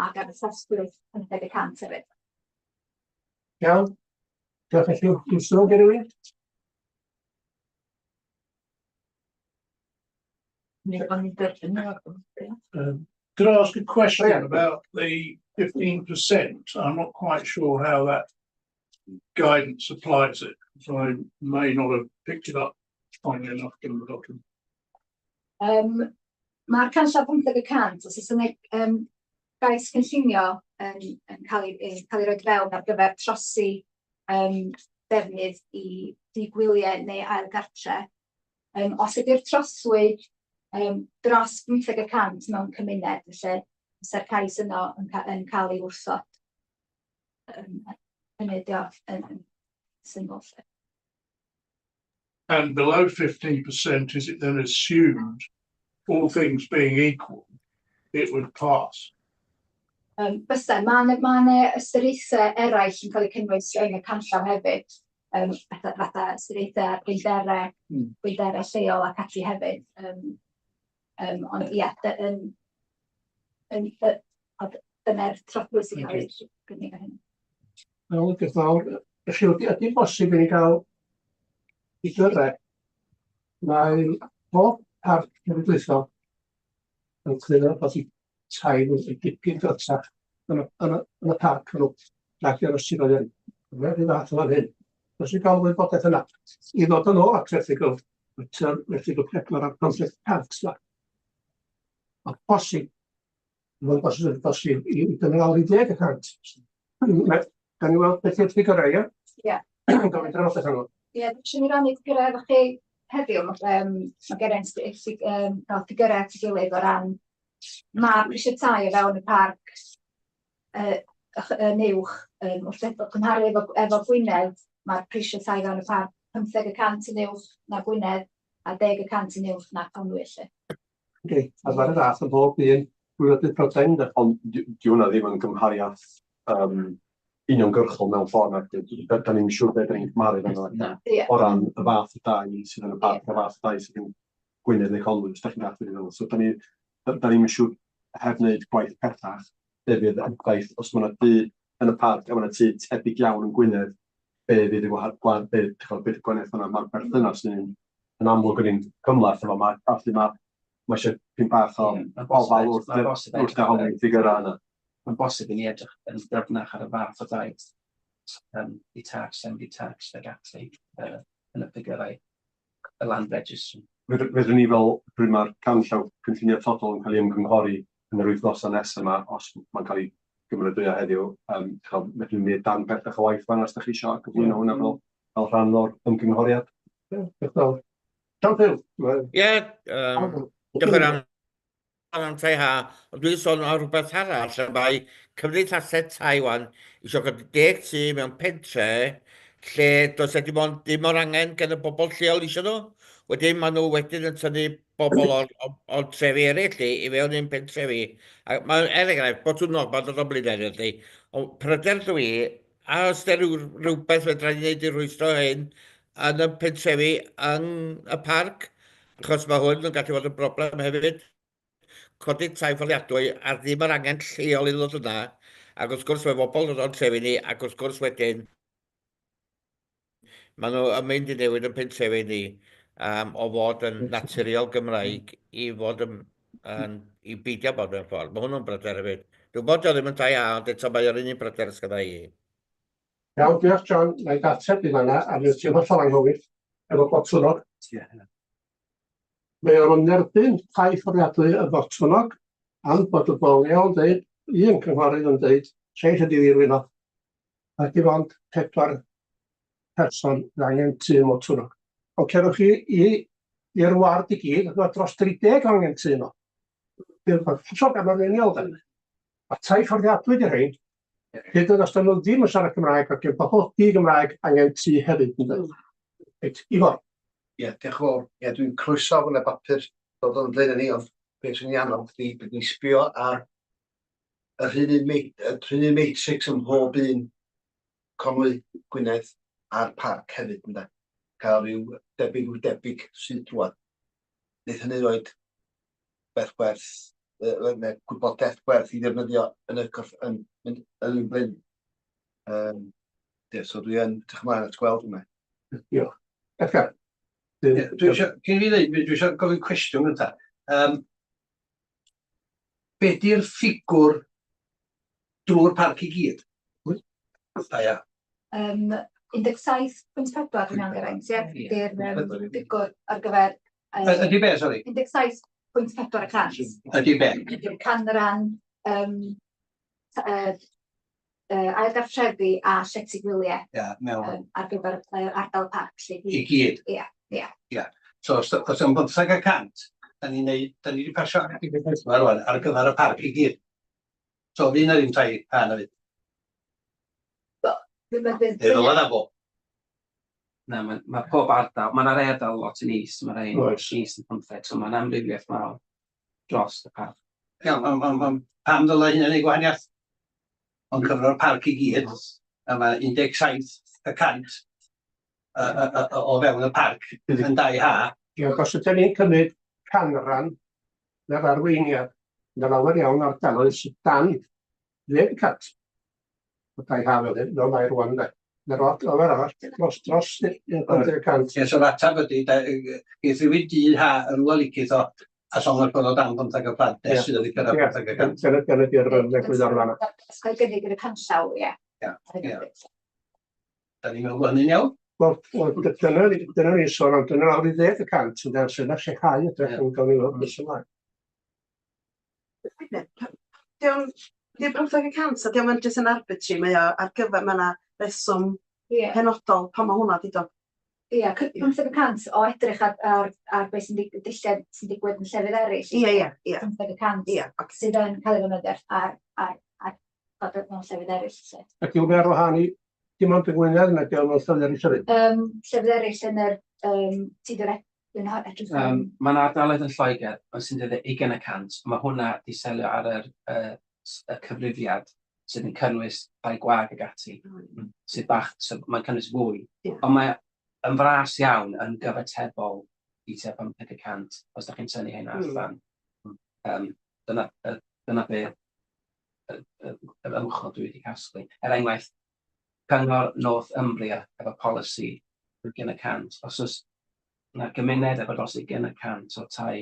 [SPEAKER 7] ac ar y trothwy 50% hefyd.
[SPEAKER 2] Iawn. Diolch i chi. Dwi'n sôn gen rhywun?
[SPEAKER 11] Could I ask a question about the 15%? I'm not quite sure how that guidance applies it, so I may not have picked it up finely enough in the document.
[SPEAKER 7] Mae'r canllaw 50%, os oes yna gais cynllunio yn cael ei roi fewn ar gyfer trosi defnydd i dŷ gwyliau neu ail gartre, os ydy'r trothwy dros 50% mewn cymuned, felly fysa'r cais yno yn cael ei wrthod. Hynny ydi o yn syml 'lly.
[SPEAKER 11] And below 15%, is it then assumed, all things being equal, it would pass?
[SPEAKER 7] Bysa, ma' 'ne ma' 'ne ystyriaethau eraill yn cael eu cynnwys yn y canllaw hefyd, fatha ystyriaethau ar bwynderau, bwynderau lleol ac ati hefyd. Ond ia, yn, yn, yn, dyna'r trothwy sy'n cael ei gynnig ar hyn.
[SPEAKER 2] Iawn, diolch yn fawr. Felly, ydy'n bosib i ni gael ffigyrau? Mae pob parc cenedlaethol yn cwyno bod eu tai nhw yn dipyn drytach yn y parc hwnnw nag yn y siroedd eraill. Mae'n rhyw fath o fan hyn. Os i'n cael wybodaeth yna, i ddod yn ôl at erthygl 4 ar 15 parcs yma. Mae'n bosib, mae'n bosib, bosib i dynnu lawr i 10%. Gawn ni weld beth yw'r ffigyrau, ie?
[SPEAKER 7] Ie.
[SPEAKER 2] Gawn ni drafodaeth arno.
[SPEAKER 7] Ie, dwi eisiau mi rannu ffigyrau efo chi heddiw. Mae Geraint wedi cael ffigyrau at ei gilydd o ran mae prisiau tai o fewn y parc yn uwch, wrth cymharu efo Gwynedd, mae'r prisiau tai fewn y parc 15% yn uwch na Gwynedd a 10% yn uwch na Conwy 'lly.
[SPEAKER 2] Yndi, a mae'r fath yn bob un gwledydd Prydain, ynde?
[SPEAKER 4] Ond di hwnna ddim yn gymhariaeth uniongyrchol mewn ffordd, nac 'di? Da ni'n siŵr beth da ni'n cymharu fan'na.
[SPEAKER 14] Na.
[SPEAKER 4] O ran y fath o dai sydd yn y parc, y fath o dai sydd yn Gwynedd neu Conwy, os da chi'n dallt be dwi'n feddwl. So da ni'n siŵr heb wneud gwaith pellach be fydd effaith os mae yna dŷ yn y parc a mae yna tŷ tebyg iawn yn Gwynedd, be fydd y be, be gwahaniaeth yna. Mae'r berthynas yn, yn amlwg yn un cymhleth efo ma, felly mae eisiau pyn bach o ofal wrth dehongli ffigyrau yna.
[SPEAKER 14] Mae'n bosib i ni edrych yn ddyfnach ar y fath o dai detached, semi-detached ag ati yn y ffigyrau y Land Registry.
[SPEAKER 4] Fedrwn ni fel pryd mae'r canllaw cynllunio atodol yn cael ei ymgynghori yn yr wythnosau nesaf yma, os mae'n cael ei gymeradwyo heddiw, fedrwn ni wneud darn pellach o waith fan'na os da chi isio, a cyflwyno hwnna fel rhan o'r ymgynghoriad.
[SPEAKER 2] Ie, diolch yn fawr. John Pugh.
[SPEAKER 10] Ie, diolch yn fawr am tai ha, ond dwi'n sôn am rhywbeth arall, y mae cymdeithasau tai wan eisiau codi 10 tŷ mewn pentre lle does e dim ond dim o'r angen gan y bobl lleol eisiau nhw. Wedyn maen nhw wedyn yn tynnu bobl o'r trefi eraill i fewn i'n pentrefi. A mae, er enghraifft, Botwnnog, mae'n dod o Blaenau felly. Ond pryder dwi, a os 'na rhywbeth fedra ni wneud i rwystro hyn yn y pentrefi yn y parc, achos mae hwn yn gallu fod yn broblem hefyd. Codi tai fforddiadwy a ddim yr angen lleol i ddod yna, ac wrth gwrs mae bobl yn dod o'n trefi ni, ac wrth gwrs wedyn maen nhw yn mynd i newid yn pentrefi ni o fod yn naturiol Gymraeg i fod yn i beidio bod mewn ffordd. Mae hwnnw'n bryder hefyd. Dwi'n gwybod dio ddim yn tai ha, ond eto mae o'r un un bryder sgynna i.
[SPEAKER 2] Iawn, diolch John. Na i ateb i fanna, a mi ti'n hollol anghywir efo Botwnnog. Mae o'n erbyn tai fforddiadwy y Botwnnog, am bod y bobl leol yn dweud, un cynghorydd yn dweud, lleill ydi wir wyno. A dim ond pedwar person fydd angen tŷ Motwnnog. Ond cerwch chi i'r ward i gyd, mae dros 30 angen tŷ yno. Bydd hollol gamarweiniol de. A tai fforddiadwy 'di rhein. Hyd yn oed os 'dyn nhw ddim yn siarad Cymraeg, mae gen bobl di-Gymraeg angen tŷ hefyd, ynde? Reit, Ifor.
[SPEAKER 12] Ie, diolch yn fawr. Ie, dwi'n croesawu y bapur dod o'n blaen ni, ond beth sy'n ei annog ydi bod ni'n sbio ar yr un un matrix ym mhob un Conwy, Gwynedd a'r parc hefyd, ynde? Cael rhyw debyg rhyw debyg sydd drwad. Wneith hynny roed beth gwerth, neu gwybodaeth gwerth i ddefnyddio yn y corff, yn, yn, yn yn blyn. Ie, so dwi yn edrych ymlaen at gweld hwnna.
[SPEAKER 2] Diolch. Edgar.
[SPEAKER 12] Dwi eisiau, cyn i fi ddweud, dwi eisiau gofyn cwestiwn gyntaf. Be di'r ffigwr drwy'r parc i gyd? Da ia.
[SPEAKER 7] 17.4 dwi'n iawn Geraint, ie? Di'r ffigwr ar gyfer...
[SPEAKER 12] Ydy be, sori?
[SPEAKER 7] 17.4%.
[SPEAKER 12] Ydy be?
[SPEAKER 7] Ydy'r canran ail gartrefi a llety gwyliau.
[SPEAKER 12] Ia, mewn.
[SPEAKER 7] Ar gyfer yr ardal parc 'lly.
[SPEAKER 12] I gyd?
[SPEAKER 7] Ia.
[SPEAKER 12] Ia. So os os yn 15%, da ni'n neud, da ni wedi pasio 14 rwan ar gyfer y parc i gyd. So fydd na ddim tai ha na fydd? Neu ddyla na fo.
[SPEAKER 14] Na, mae ma pob ardal, mae yna rai ardal lot yn is, mae rhai is yn 15, so mae'n amrywiaeth mawr dros y parc.
[SPEAKER 12] Iawn, ond pam ddylai hynny wneud gwahaniaeth? Ond cyfro'r parc i gyd, a mae 17% o fewn y parc yn dai ha.
[SPEAKER 2] Ie, ac os ydyn ni'n cymryd canran na'r arweiniad, mae lawer iawn ardaloedd sydd dan 10% o dai ha fel hyn, fel mae rwan de. Mae'r lot lawer arall dros 50%.
[SPEAKER 12] Ie, so'r atab ydy, geith rhywun dŷ ha yn rwla licith o, as long as bod o dan 15%, nes sydd wedi cyrraedd 50%.
[SPEAKER 2] Dyna di'r egwyddor fan'na.
[SPEAKER 7] Os gael gynnig yn y canllaw, ie.
[SPEAKER 12] Ie. Da ni'n meddwl bod hynny'n iawn?
[SPEAKER 2] Wel, dyna ni'n sôn am, dyna lawr i 10%, yn dweud, sy'n lleihau edrych yn gael ei weld nes ymlaen.
[SPEAKER 8] Dio'n 50%, a dio'm yn jyst yn arbitrary, mae o ar gyfer, mae yna reswm penodol pan mae hwnna 'di dod.
[SPEAKER 7] Ie, 50% o edrych ar beth sy'n dulliau sy'n digwydd yn llefydd eraill.
[SPEAKER 8] Ie.
[SPEAKER 7] 50% sydd yn cael ei ddefnyddio ar mewn llefydd eraill. Lle.
[SPEAKER 2] Ac yw'n ar wahân i dim ond yng Ngwynedd, neu mewn llefydd eraill hefyd?
[SPEAKER 7] Llefydd eraill yn yr ti dwi'n edrych
[SPEAKER 14] yn. Mae'n ardaloedd yn Lloegr ond sy'n dweud 20%, mae hwnna di selio ar y cyfrifiad sydd yn cynnwys tai gwag ag ati, sydd bach, so mae'n cynnwys fwy. Ond mae yn fras iawn yn gyfatebol i tua 50% os ydych chi'n tynnu hyn allan. Dyna be yr ymchwil dwi wedi casglu. Er enghraifft, Cyngor Northumbria efo polisi 20%. Os oes yna gymuned efo dros 20% o tai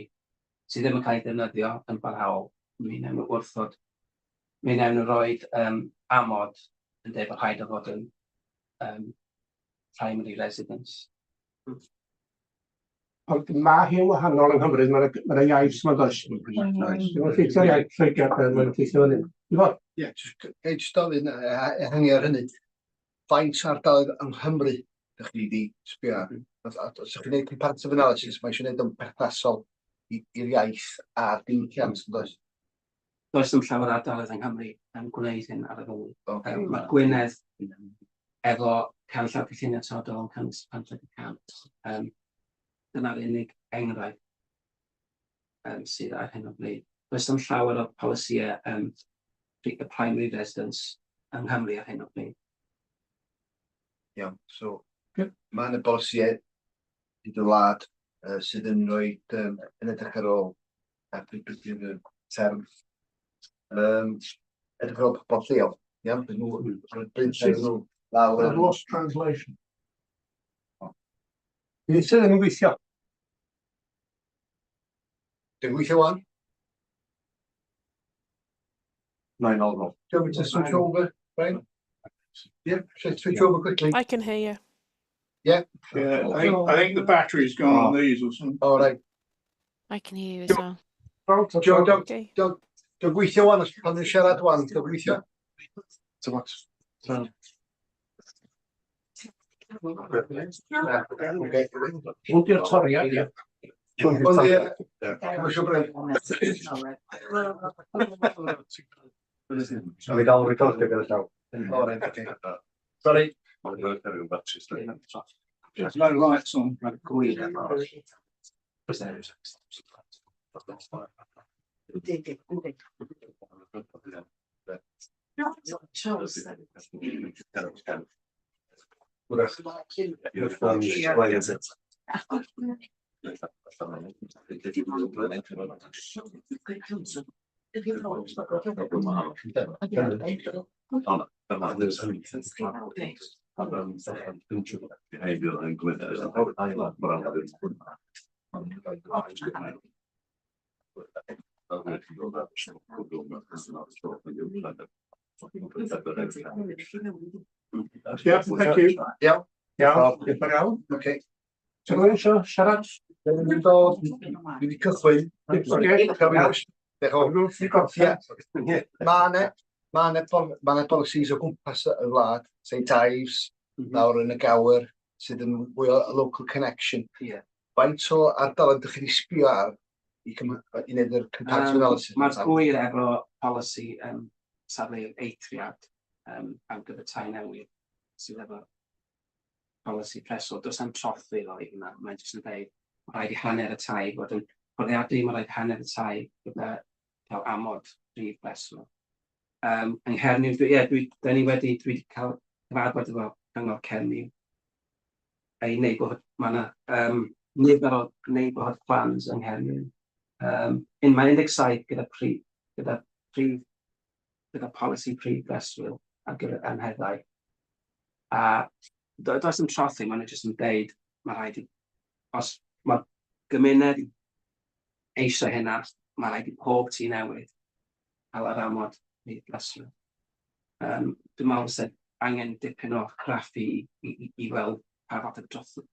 [SPEAKER 14] sydd ddim yn cael ei defnyddio yn barhaol, mi wnawn nhw wrthod, mi wnawn nhw roed amod yn dweud bod rhaid o fod yn primary residence.
[SPEAKER 2] Ond mae hi'n wahanol yng Nghymru, mae'n ma iaith yma'n does. Dwi'n effeithio'r iaith Lloegr, mae'n effeithio fan hyn.
[SPEAKER 12] Ie, ga i jyst ofyn, ehangu ar hynny. Faint o ardaloedd yng Nghymru ydych chi wedi sbio ar? Os ydych chi'n gwneud comparative analysis, mae eisiau gwneud o'n perthnasol i'r iaith a'r diwylliant, yn does?
[SPEAKER 14] Does dim llawer o ardaloedd yng Nghymru yn gwneud hyn ar y foment. Mae Gwynedd efo canllaw cynllunio atodol yn cynnwys 50%. Dyna'r unig enghraifft sydd ar hyn o bryd. Does dim llawer o polisïau primary residence yng Nghymru ar hyn o bryd.
[SPEAKER 15] Iawn, so mae yna bolisïau hyd y wlad sydd yn rhoi yn edrych ar ôl, a beth yw'r term, edrych ar ôl pobl lleol, iawn, byd nhw, byd nhw lawr
[SPEAKER 11] yn. Lost translation.
[SPEAKER 2] Beth sydd ddim yn gweithio?
[SPEAKER 15] Dwi'n gweithio wan?
[SPEAKER 4] Nine all roll.
[SPEAKER 15] Do you want me to switch over, Brian? Yeah, switch over quickly.
[SPEAKER 3] I can hear you.
[SPEAKER 15] Yeah.
[SPEAKER 11] Yeah, I think the battery's gone on these or something.
[SPEAKER 15] All right.
[SPEAKER 16] I can hear you as well.
[SPEAKER 15] Joe, do gweithio wan, os pan ni'n siarad wan, do gweithio?
[SPEAKER 1] So what? So,
[SPEAKER 15] Okay.
[SPEAKER 2] Hwn di'r toriad, ie.
[SPEAKER 15] Hwn di, Commercial break.
[SPEAKER 4] A fi dal yn recordio gyda llaw.
[SPEAKER 15] All right, okay. Sorry.
[SPEAKER 11] There's no lights on.
[SPEAKER 14] Gwir.
[SPEAKER 8] Yndi. Charles.
[SPEAKER 4] Wrach. Your phone is quiet.
[SPEAKER 1] Behaviour yn Gwynedd.
[SPEAKER 11] Yeah, thank you.
[SPEAKER 15] Iawn.
[SPEAKER 2] Iawn, diolch yn fawr iawn.
[SPEAKER 15] Okay.
[SPEAKER 2] Sa rhywun eisiau siarad?
[SPEAKER 15] Dwi'n dod, dwi wedi cychwyn.
[SPEAKER 2] Oce.
[SPEAKER 15] Diolch yn fawr.
[SPEAKER 2] Ie.
[SPEAKER 15] Mae 'ne policies o gwmpas y wlad, St Ives, lawr yn y Gower, sydd yn fwy o local connection. Faint o ardaloedd ydych chi wedi sbio ar i wneud yr comparative analysis?
[SPEAKER 14] Mae'r Gŵyr efo polisi safle eithriad ar gyfer tai newydd sydd efo polisi preswyl. Does na'm trothwy i hwnna, mae'n jyst yn dweud mae rhaid i hanner y tai fod yn fforddiadwy, mae rhaid hanner y tai gyda cael amod prif breswyl. Yng Nghernyw, dwi, ie, dwi, da ni wedi, dwi wedi cael cyfarfod efo Cyngor Cernyw ei neighbourhood, mae yna nifer o neighbourhood plans yng Nghernyw. Mae 17 gyda polisi prif breswyl ar gyfer anheddau. A does dim trothwy, maen nhw jyst yn deud, mae rhaid i, os mae'r gymuned eisiau hynna, mae rhaid i pob tŷ newydd cael yr amod prif breswyl. Dwi'n meddwl fysa angen dipyn o craffu i weld pa fath o drothwy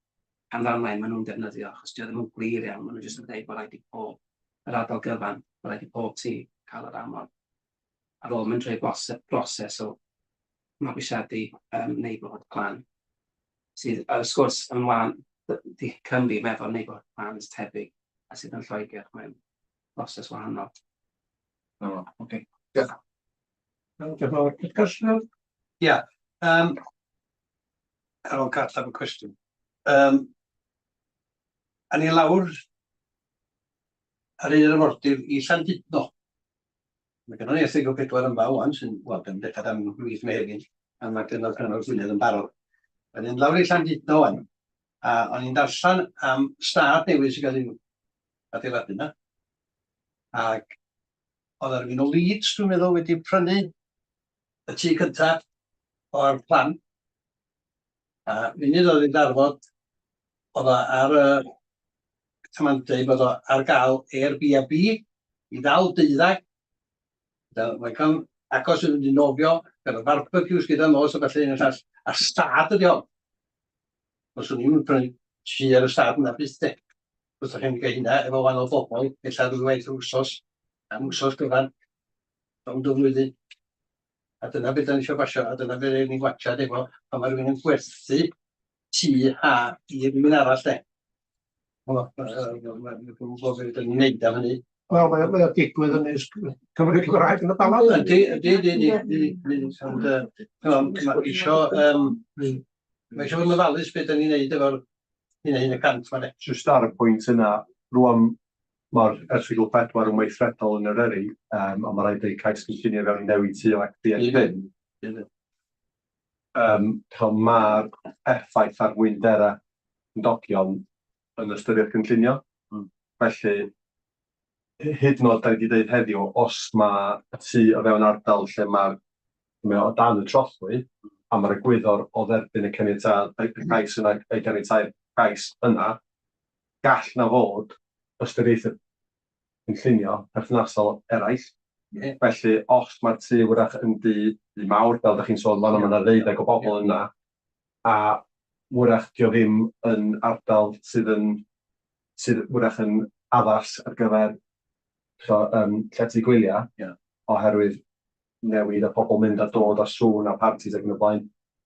[SPEAKER 14] canranau maen nhw'n defnyddio, achos dio ddim yn glir iawn, maen nhw jyst yn dweud bod rhaid i pob, yr ardal gyfan, bod rhaid i pob tŷ cael yr amod. Ar ôl mynd trwy broses o mabwysiadu neighbourhood plan, sydd, wrth gwrs, yn wan, di Cymru efo neighbourhood plans tebyg a sydd yn Lloegr, mae'n broses wahanol.
[SPEAKER 15] O, oce. Diolch.
[SPEAKER 2] Diolch yn fawr. Cwestiwn?
[SPEAKER 12] Ia. Ar ôl cael y cwestiwn. A ni lawr ar un arfordir i Llandudno. Mae gennym ni erthygl 4 yma wan sy'n, wel, dwi'n dechrau am mis Mehefin, a mae gynno'r Cyngor Gwynedd yn barod. Wedyn lawr i Llandudno wan, a o'n i'n darllen am stad newydd sy'n cael ei adeiladu yna. Ac oedd ar rywun o Leeds, dwi'n meddwl, wedi prynu y tŷ cyntaf o'r plan. A munud oedd hi'n darfod, oedd o ar y taman deud bod o ar gael Airbnb i ddal deuddag. Mae'n cael agos i fynd i nofio, gyda barbecues gyda nos a felly un o'r llall. A stad ydi hon. Os o'n i'n prynu tŷ ar y stad yna byth de. Os ydych chi'n gael hynna efo wahanol bobl, ella ddwywaith yr wsos, am wsos gyfan, rownd y flwyddyn. A dyna beth da ni eisiau basio, a dyna beth ni'n gwachad efo pan mae rhywun yn gwerthu tŷ ha i rhywun arall de. Dwi'n gwybod beth ydyn ni'n neud am hynny.
[SPEAKER 2] Wel, mae o digwydd yn ys Cymru Cymraeg yn y Bala.
[SPEAKER 12] Ydy, ydy, ydy, ydy. Ond mae isio, mae isio fod yn ofalus beth ydyn ni'n neud efo'r hyn a hyn y cant ma' de.
[SPEAKER 4] Jyst ar y pwynt yna, rwan mae'r erthygl 4 yn weithredol yn Eryri, a mae rhaid deud cais cynllunio fewn i newid tŷ o Airbnb. Fel mae'r effaith ar fwyndera cymdogion yn ystyried cynllunio. Felly, hyd yn oed da ni wedi dweud heddiw, os mae y tŷ o fewn ardal lle mae'r mae o dan y trothwy, a mae'r egwyddor o dderbyn y caniatâd, y cais yna, ei ganiatáu'r cais yna, gall na fod ystyriaethau cynllunio perthnasol eraill. Felly, os mae'r tŷ wrach yn dŷ mawr, fel ydych chi'n sôn, fan'na mae yna ddeuddeg o bobl yna, a wrach dio ddim yn ardal sydd yn sydd wrach yn addas ar gyfer llety gwyliau, oherwydd newid a pobl mynd a dod a sŵn a partis ac yn y blaen,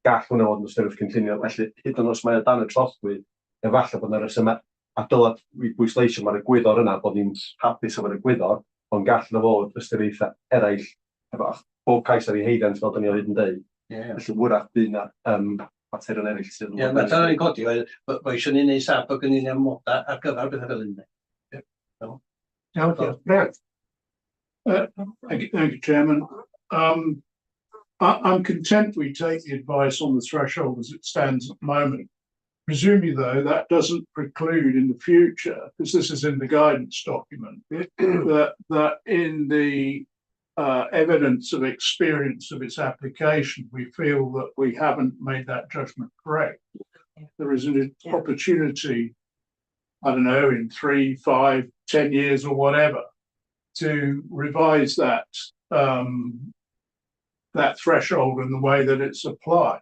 [SPEAKER 4] gall hwnna fod yn ystyriaeth cynllunio. Felly, hyd yn oed os mae o dan y trothwy, efallai bod yna resymau, a dyla i bwysleisio mae'r egwyddor yna, bod ni'n hapus efo'r egwyddor, ond gall yna fod ystyriaethau eraill, efo bob cais ar ei haeddiant, fel da ni o hyd yn deud. Felly, wrach bydd yna materion eraill sydd yn...
[SPEAKER 12] Ie, mater o'n i'n codi oedd bod eisiau ni wneud sa bod gen ni'n amodau ar gyfer bethau fel hyn.
[SPEAKER 2] Iawn, diolch. Brad.
[SPEAKER 11] Thank you, thank you, Chairman. I'm content we take the advice on the threshold as it stands at the moment. Presumably, though, that doesn't preclude in the future, because this is in the guidance document, that in the evidence of experience of its application, we feel that we haven't made that judgment correct. There is an opportunity, I don't know, in 3, 5, 10 years or whatever, to revise that that threshold and the way that it's applied.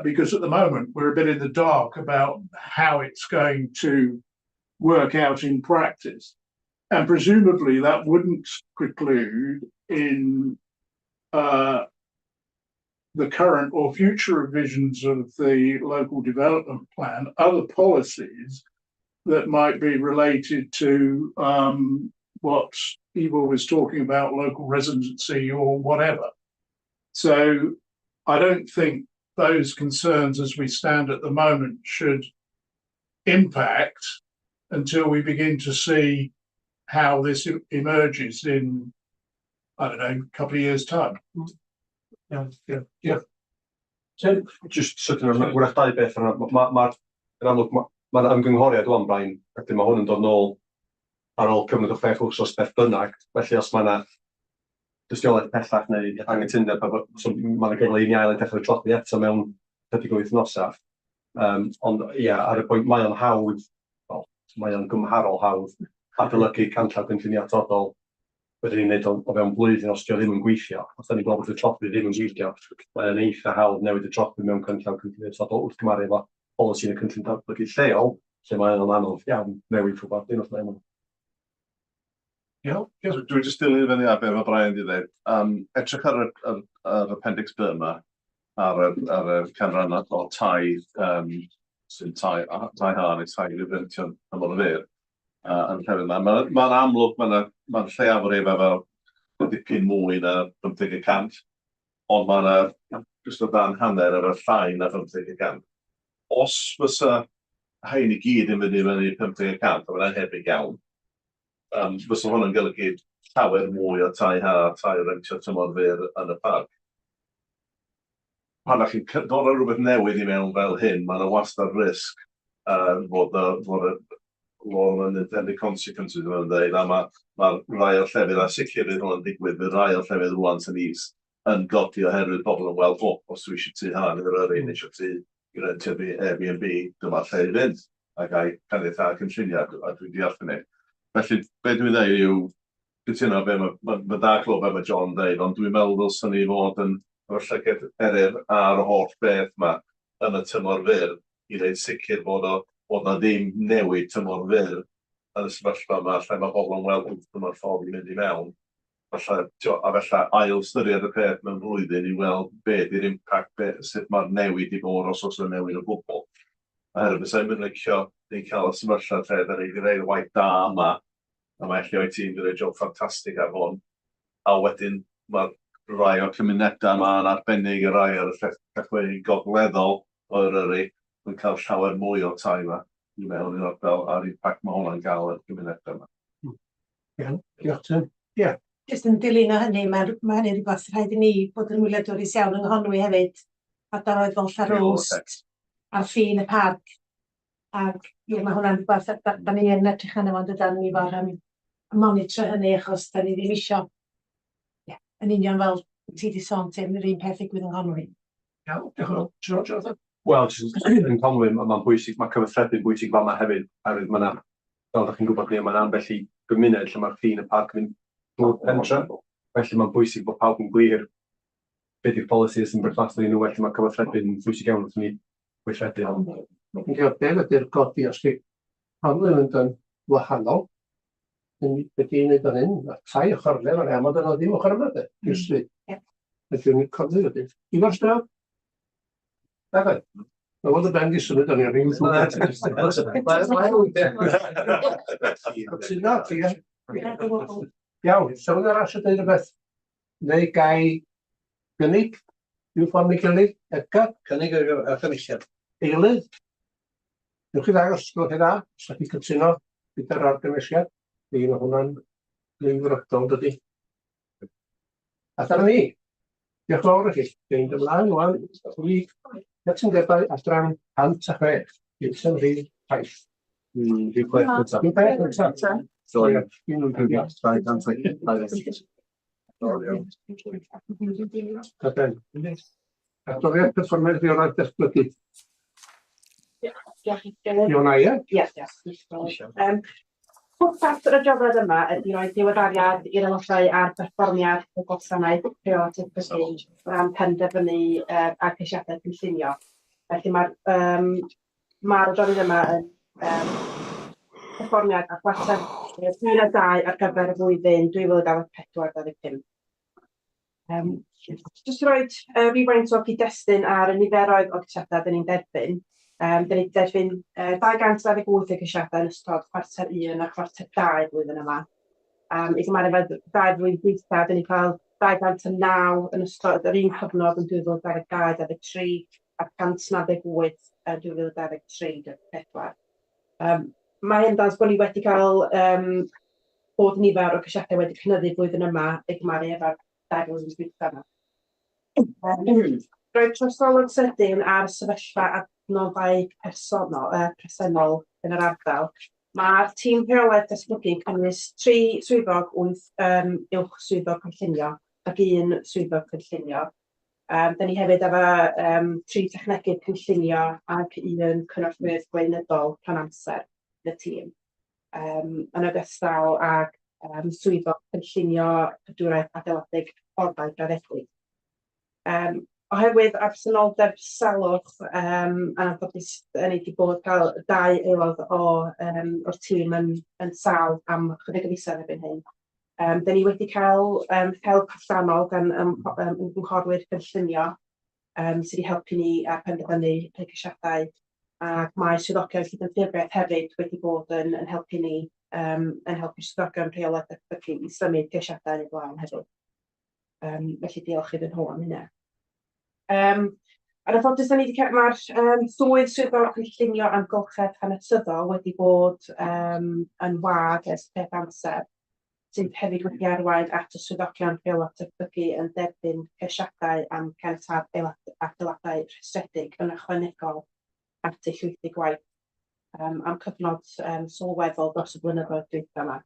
[SPEAKER 11] Because at the moment we're a bit in the dark about how it's going to work out in practice. And presumably that wouldn't preclude in the current or future revisions of the local development plan, other policies that might be related to what Ifor was talking about, local residency or whatever. So I don't think those concerns as we stand at the moment should impact until we begin to see how this emerges in I don't know, couple of years' time.
[SPEAKER 2] Iawn, diolch. Diolch. Tim?
[SPEAKER 4] Jyst sydyn ar wrach dau beth yna. Mae'r, ma, yn amlwg, mae'r ma ymgynghoriad wan, Brian, wedyn mae hwn yn dod nôl ar ôl cyfnod o 6 wythnos beth bynnag. Felly os mae yna dystiolaeth pellach neu anghytundeb, so mae yna gyfle i ni ail dechrau trothwy eto mewn chydig o wythnosau. Ond ia, ar y pwynt mae o'n hawdd, wel, mae o'n gymharol hawdd adolygu canllaw cynllunio atodol fedrwn ni wneud o fewn blwyddyn os 'di o ddim yn gweithio. Os da ni'n gweld bod y trothwy ddim yn gweithio, mae o'n eitha hawdd newid y trothwy mewn canllaw cynllunio atodol wrth gymharu efo polisi yn y cynllun datblygu lleol, lle mae o'n anodd iawn newid rhywbeth unwaith mae o'n.
[SPEAKER 2] Iawn, diolch.
[SPEAKER 1] Dwi jyst dilyn i fyny ar be mae Brian wedi dweud. Edrych ar yr appendix B yma, ar y canrannau o tai sy'n tai ha neu tai rentio'n tymor fyr yn llefydd yma. Mae'n ma amlwg, mae'n ma lleiafrif efo dipyn mwy na 50%, ond mae'n jyst o dan hanner efo llai na 50%. Os fysa rhain i gyd yn mynd i fyny 50%, a mae'n annhebyg iawn, fysa hwn yn golygu llawer mwy o tai ha, tai rentio tymor fyr yn y parc. Pan ydych chi'n dod â rhywbeth newydd i mewn fel hyn, mae yna wastad risg fod y law of unintended consequences yn dweud, a mae ma rai o'r llefydd, a sicr fydd hwn yn digwydd, fydd rai o'r llefydd rwan sy'n is yn godi oherwydd pobl yn weld, o, os dwi eisiau tŷ ha yn Eryri, neu eisiau tŷ i rentio fi Airbnb, dyma'r lle i fynd, a gai caniatâd cynlluniau, a dwi'n deall hynny. Felly, be dwi'n dweud yw, cytuno be ma dda clywed be mae John yn dweud, ond dwi'n meddwl ddylswn ni fod yn efo llygad eryr ar y holl beth yma yn y tymor fyr i wneud sicr bod na ddim newid tymor fyr yn y sefyllfa yma lle mae bobl yn weld dyma'r ffordd i mynd i mewn. Falle, tio, a felly ail ystyried y peth mewn blwyddyn i weld be di'r impact, sut mae'r newid i fod os oes yna newid o gwbl. Oherwydd fysa i'n licio ni cael y sefyllfa lle da ni wedi gwneud y waith da yma, a mae Lleoedd Tîm wedi gwneud job ffantastig ar hwn, a wedyn mae rai o'r cymunedau yma yn arbennig, y rai ar y llechwedd gogleddol o Eryri yn cael llawer mwy o tai yma i mewn i'r ardal a'r impact mae hwnna'n gael ar y cymunedau yma.
[SPEAKER 2] Iawn, diolch Tim. Ie.
[SPEAKER 9] Jyst yn dilyn o hynny, mae ma hynny'n rhywbeth rhaid i ni bod yn wyliadwrus iawn yng Nghonwy hefyd. Ardaloedd fel Llanrwst, ar ffin y parc. Ac ie, mae hwnna'n rhywbeth da ni yn edrych arno fo, dydan ni fod yn monitro hynny achos da ni ddim isio, ie, yn union fel ti di sôn Tim, yr un peth ddigwydd yng Nghonwy.
[SPEAKER 2] Iawn, diolch yn fawr. Jonathan?
[SPEAKER 4] Wel, jyst yn Conwy, mae'n bwysig, mae cyfathrebu'n bwysig fama hefyd, oherwydd mae yna, fel ydych chi'n gwybod, mae yna ambell i gymuned lle mae'r ffin y parc yn mynd drwy'r pentre, felly mae'n bwysig bod pawb yn glir be di'r polisi sy'n berthnasol i nhw, felly mae cyfathrebu'n bwysig iawn wrth i ni weithredu hwn.
[SPEAKER 2] Yn cael be ydy'r godi os di Conwy yn mynd yn wahanol, yn wedi ei wneud o'n hyn, mae tai ochr le, mae'n amod yna ddim ochr yma, de, i'r stryd. Felly o'n i'n codi wedyn. Ifor Steel? Na fe. Mae fod y ben di symud o'n i'n rhywun. Cytuno, ti. Iawn, sylw arall yn dweud rhywbeth? Neu gai gynnig? Rhyw ffordd neu gilydd? Edgar?
[SPEAKER 12] Cynnig yr argymhelliad.
[SPEAKER 2] Eilydd? Newch chi ddangos, gwelwch chi dda, os ydych chi'n cytuno gyda'r argymhelliad. Neu mae hwnna'n ryngfrydol, dydy. A dyna ni. Diolch yn fawr i chi. Dwi'n mynd ymlaen rwan i cytundebau adran 106. Eitem rhif 7.
[SPEAKER 4] Rhif 6 cyntaf.
[SPEAKER 2] Rhif 6 cyntaf.
[SPEAKER 4] Sorry.
[SPEAKER 2] Ie.
[SPEAKER 4] 206.
[SPEAKER 2] Cadw. Adroddiad perfformiad rheolaeth datblygu.
[SPEAKER 6] Diolch i chi.
[SPEAKER 2] Fiona, ie?
[SPEAKER 6] Ie, diolch. Pwrpas yr adroddiad yma ydy rhoi diweddariad i'r aelodau ar berfformiad y gwasanaeth rheolaeth datblygu o ran penderfynu a ceisiadau cynllunio. Felly mae'r ma adroddiad yma yn perfformiad ar chwarter 1 a 2 ar gyfer y flwyddyn 2024-2025. Jyst i roid rhywfaint o gyd-destun ar y niferoedd o geisiadau dyn ni'n derbyn. Dyn ni 'di derbyn 228 o geisiadau yn ystod chwarter 1 a chwarter 2 flwyddyn yma. I gymharu efo dau flwyddyn dwytha, dyn ni'n cael 209 yn ystod yr un cyfnod yn 2022-23 a 198 yn 2023-24. Mae hyn dangos bod ni wedi cael Bod nifer o ceisiadau wedi cynyddu flwyddyn yma i gymharu efo'r 2 flwyddyn dwytha yma. Roedd trosolwg sydyn ar sefyllfa adnoddau personol, presennol yn yr ardal. Mae'r tîm rheolaeth datblygu yn cynnwys tri swyddog, wyth uwch swyddog cynllunio ac un swyddog cynllunio. Da ni hefyd efo tri technegydd cynllunio ac un cynorthwyydd gweinyddol rhan amser yn y tîm. Yn ogystal ag swyddog cynllunio cadwraeth adeiledig orau graddedig. Oherwydd absenoldeb salwch, yn anffodus, ni wedi bod cael dau aelod o'r tîm yn sâl am chydig o fisoedd erbyn hyn. Da ni wedi cael help allanol gan ymgynghorwyr cynllunio sydd wedi helpu ni ar penderfynu rhai ceisiadau, ac mae swyddogion cydymffurfiaeth hefyd wedi bod yn helpu ni, yn helpu swyddogion rheolaeth datblygu i symud ceisiadau yn eu blaen hefyd. Felly diolch iddyn nhw am hynna. Yn anffodus, da ni wedi cael, mae'r swydd swyddog cynllunio amgylchedd hanesyddol wedi bod yn wag ers peth amser, sydd hefyd wedi arwain at y swyddogion rheolaeth datblygu yn derbyn ceisiadau am caniatâd adeiladau rhestredig yn ychwanegol at eu llwythi gwaith am cyfnod sylweddol dros y blynyddoedd dwytha yma.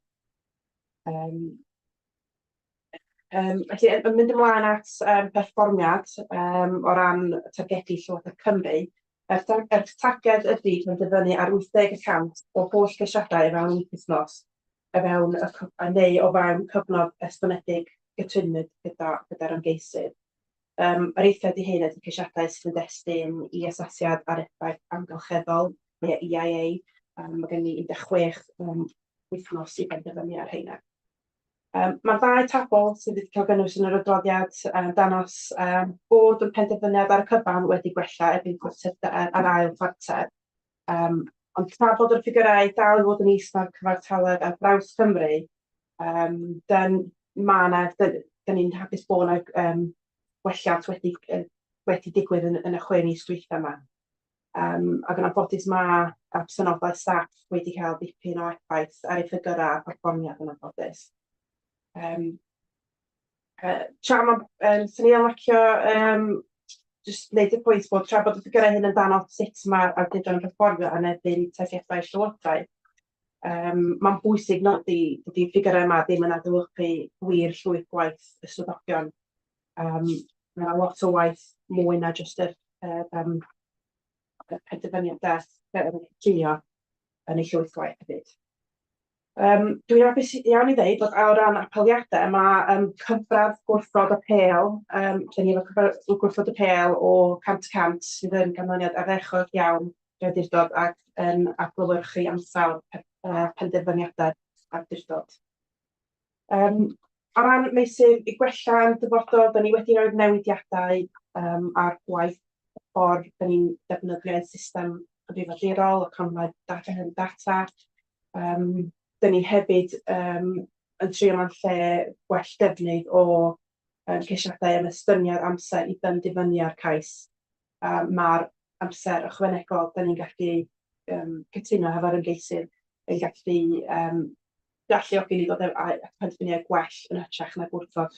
[SPEAKER 6] Felly, yn mynd ymlaen at perfformiad o ran targedu Llywodraeth Cymru, yr targed ydy penderfynu ar 80% o holl geisiadau o fewn 8 wythnos, o fewn y, neu o fewn cyfnod estynedig gytunwyd gyda'r ymgeisydd. Yr eithriad i hyn ydy ceisiadau sydd yn destun i asesiad ar effaith amgylcheddol neu EIA. Mae gen i 16 wythnos i benderfynu ar heina. Mae'r ddau tabl sydd wedi cael gynnwys yn yr adroddiad yn dangos bod y penderfyniad ar y cyfan wedi gwella erbyn chwarter, ar ail chwarter. Ond tra bod yr ffigurau dal i fod yn is na'r cyfartaledd ar draws Cymru, dyn, ma' 'na, dyn ni'n hapus bod 'na gwelliant wedi digwydd yn y 6 mis dwytha yma. Ac yn anffodus mae absenoldeb staff wedi cael dipyn o effaith ar eu ffigyrau a perfformiad yn anffodus. Tra ma', 'swn i yn licio jyst wneud y pwynt bod tra bod y ffigyrau hyn yn dangos sut mae'r awdurdod yn perfformio yn erbyn targedau llywodraeth, mae'n bwysig nodi dydy ffigyrau yma ddim yn adlewyrchu gwir llwyth gwaith y swyddogion. Mae 'na lot o waith mwy na jyst yr penderfyniadau cynllunio yn eu llwyth gwaith hefyd. Dwi'n hapus iawn i ddeud bod o ran apeliadau, mae cyfradd gwrthod apêl, dan ni efo cyfradd gwrthod apêl o 100% sydd yn ganlyniad ardderchog iawn i'r awdurdod ac yn adlewyrchu ansawdd penderfyniadau'r awdurdod. O ran meysydd i gwella yn dyfodol, da ni wedi rhoi newidiadau ar gwaith y ffordd da ni'n defnyddio ein system gyfrifiadurol, y cronfa data. Da ni hefyd yn trio mewn lle gwell defnydd o ceisiadau am estyniad amser i benderfynu ar cais. Mae'r amser ychwanegol da ni'n gallu cytuno hefo'r ymgeisydd yn gallu galluogi ni ddod at penderfyniad gwell yn hytrach na gwrthod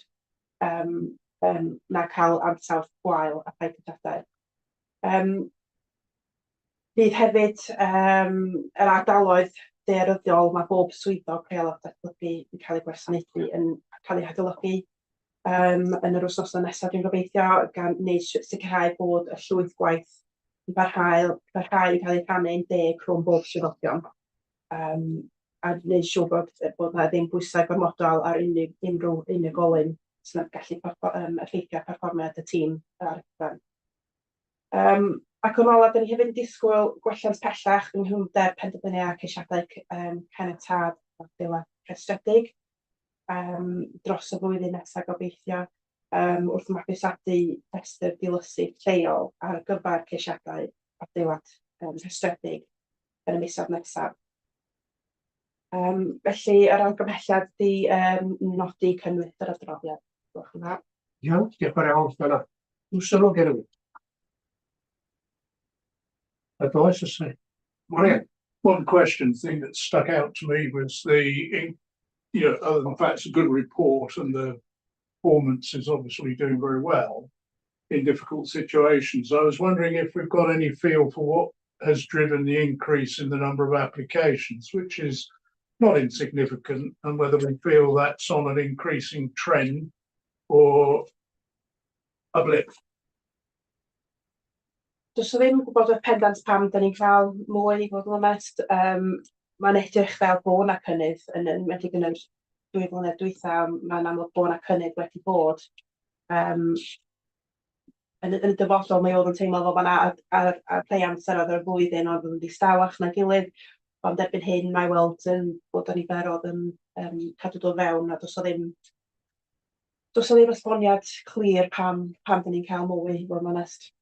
[SPEAKER 6] na cael ansawdd gwael a rhai ceisiadau. Bydd hefyd yr ardaloedd daearyddol mae bob swyddog rheolaeth datblygu yn cael eu gwasanaethu yn cael eu hadolygu yn yr wythnosau nesaf, dwi'n gobeithio, gan wneud sicrhau bod y llwyth gwaith yn parhau i cael ei rhannu'n deg rhwng bob swyddogion. A wneud siŵr bod 'na ddim pwysau gormodol ar unrhyw unigolyn sy'n gallu effeithio ar perfformiad y tîm ar y cyfan. Ac yn ola, da ni hefyd yn disgwyl gwelliant pellach yng nghyflymder penderfynu ar ceisiadau caniatâd adeilad rhestredig dros y flwyddyn nesaf gobeithio, wrth mabwysiadu rhestr dilysu lleol ar gyfer ceisiadau adeilad rhestredig yn y misoedd nesaf. Felly, yr argymhelliad ydy nodi cynnwys yr adroddiad. Diolch yn fawr.
[SPEAKER 2] Iawn, diolch yn fawr iawn, Donna. Dwi'n sylw gen i. A does, oes. Maureen.
[SPEAKER 11] One question thing that stuck out to me was the other than the fact it's a good report and the performance is obviously doing very well in difficult situations. I was wondering if we've got any feel for what has driven the increase in the number of applications, which is not insignificant, and whether we feel that's on an increasing trend or a blip.
[SPEAKER 6] Does o ddim gwybodaeth pendant pam 'dan ni'n cael mwy i fod yn onest. Mae'n edrych fel bo' 'na cynnydd yn enwedig yn yr 2 flynedd dwytha, mae'n amlwg bo' 'na cynnydd wedi bod. Yn y dyfodol mi oedd yn teimlo fel bod 'na ar rhai amseroedd o'r flwyddyn oedd yn distawach na'i gilydd, ond erbyn hyn mae weld yn bod y niferoedd yn cadw dod fewn a does 'na ddim does 'na ddim esboniad clir pam 'dan ni'n cael mwy i fod yn onest.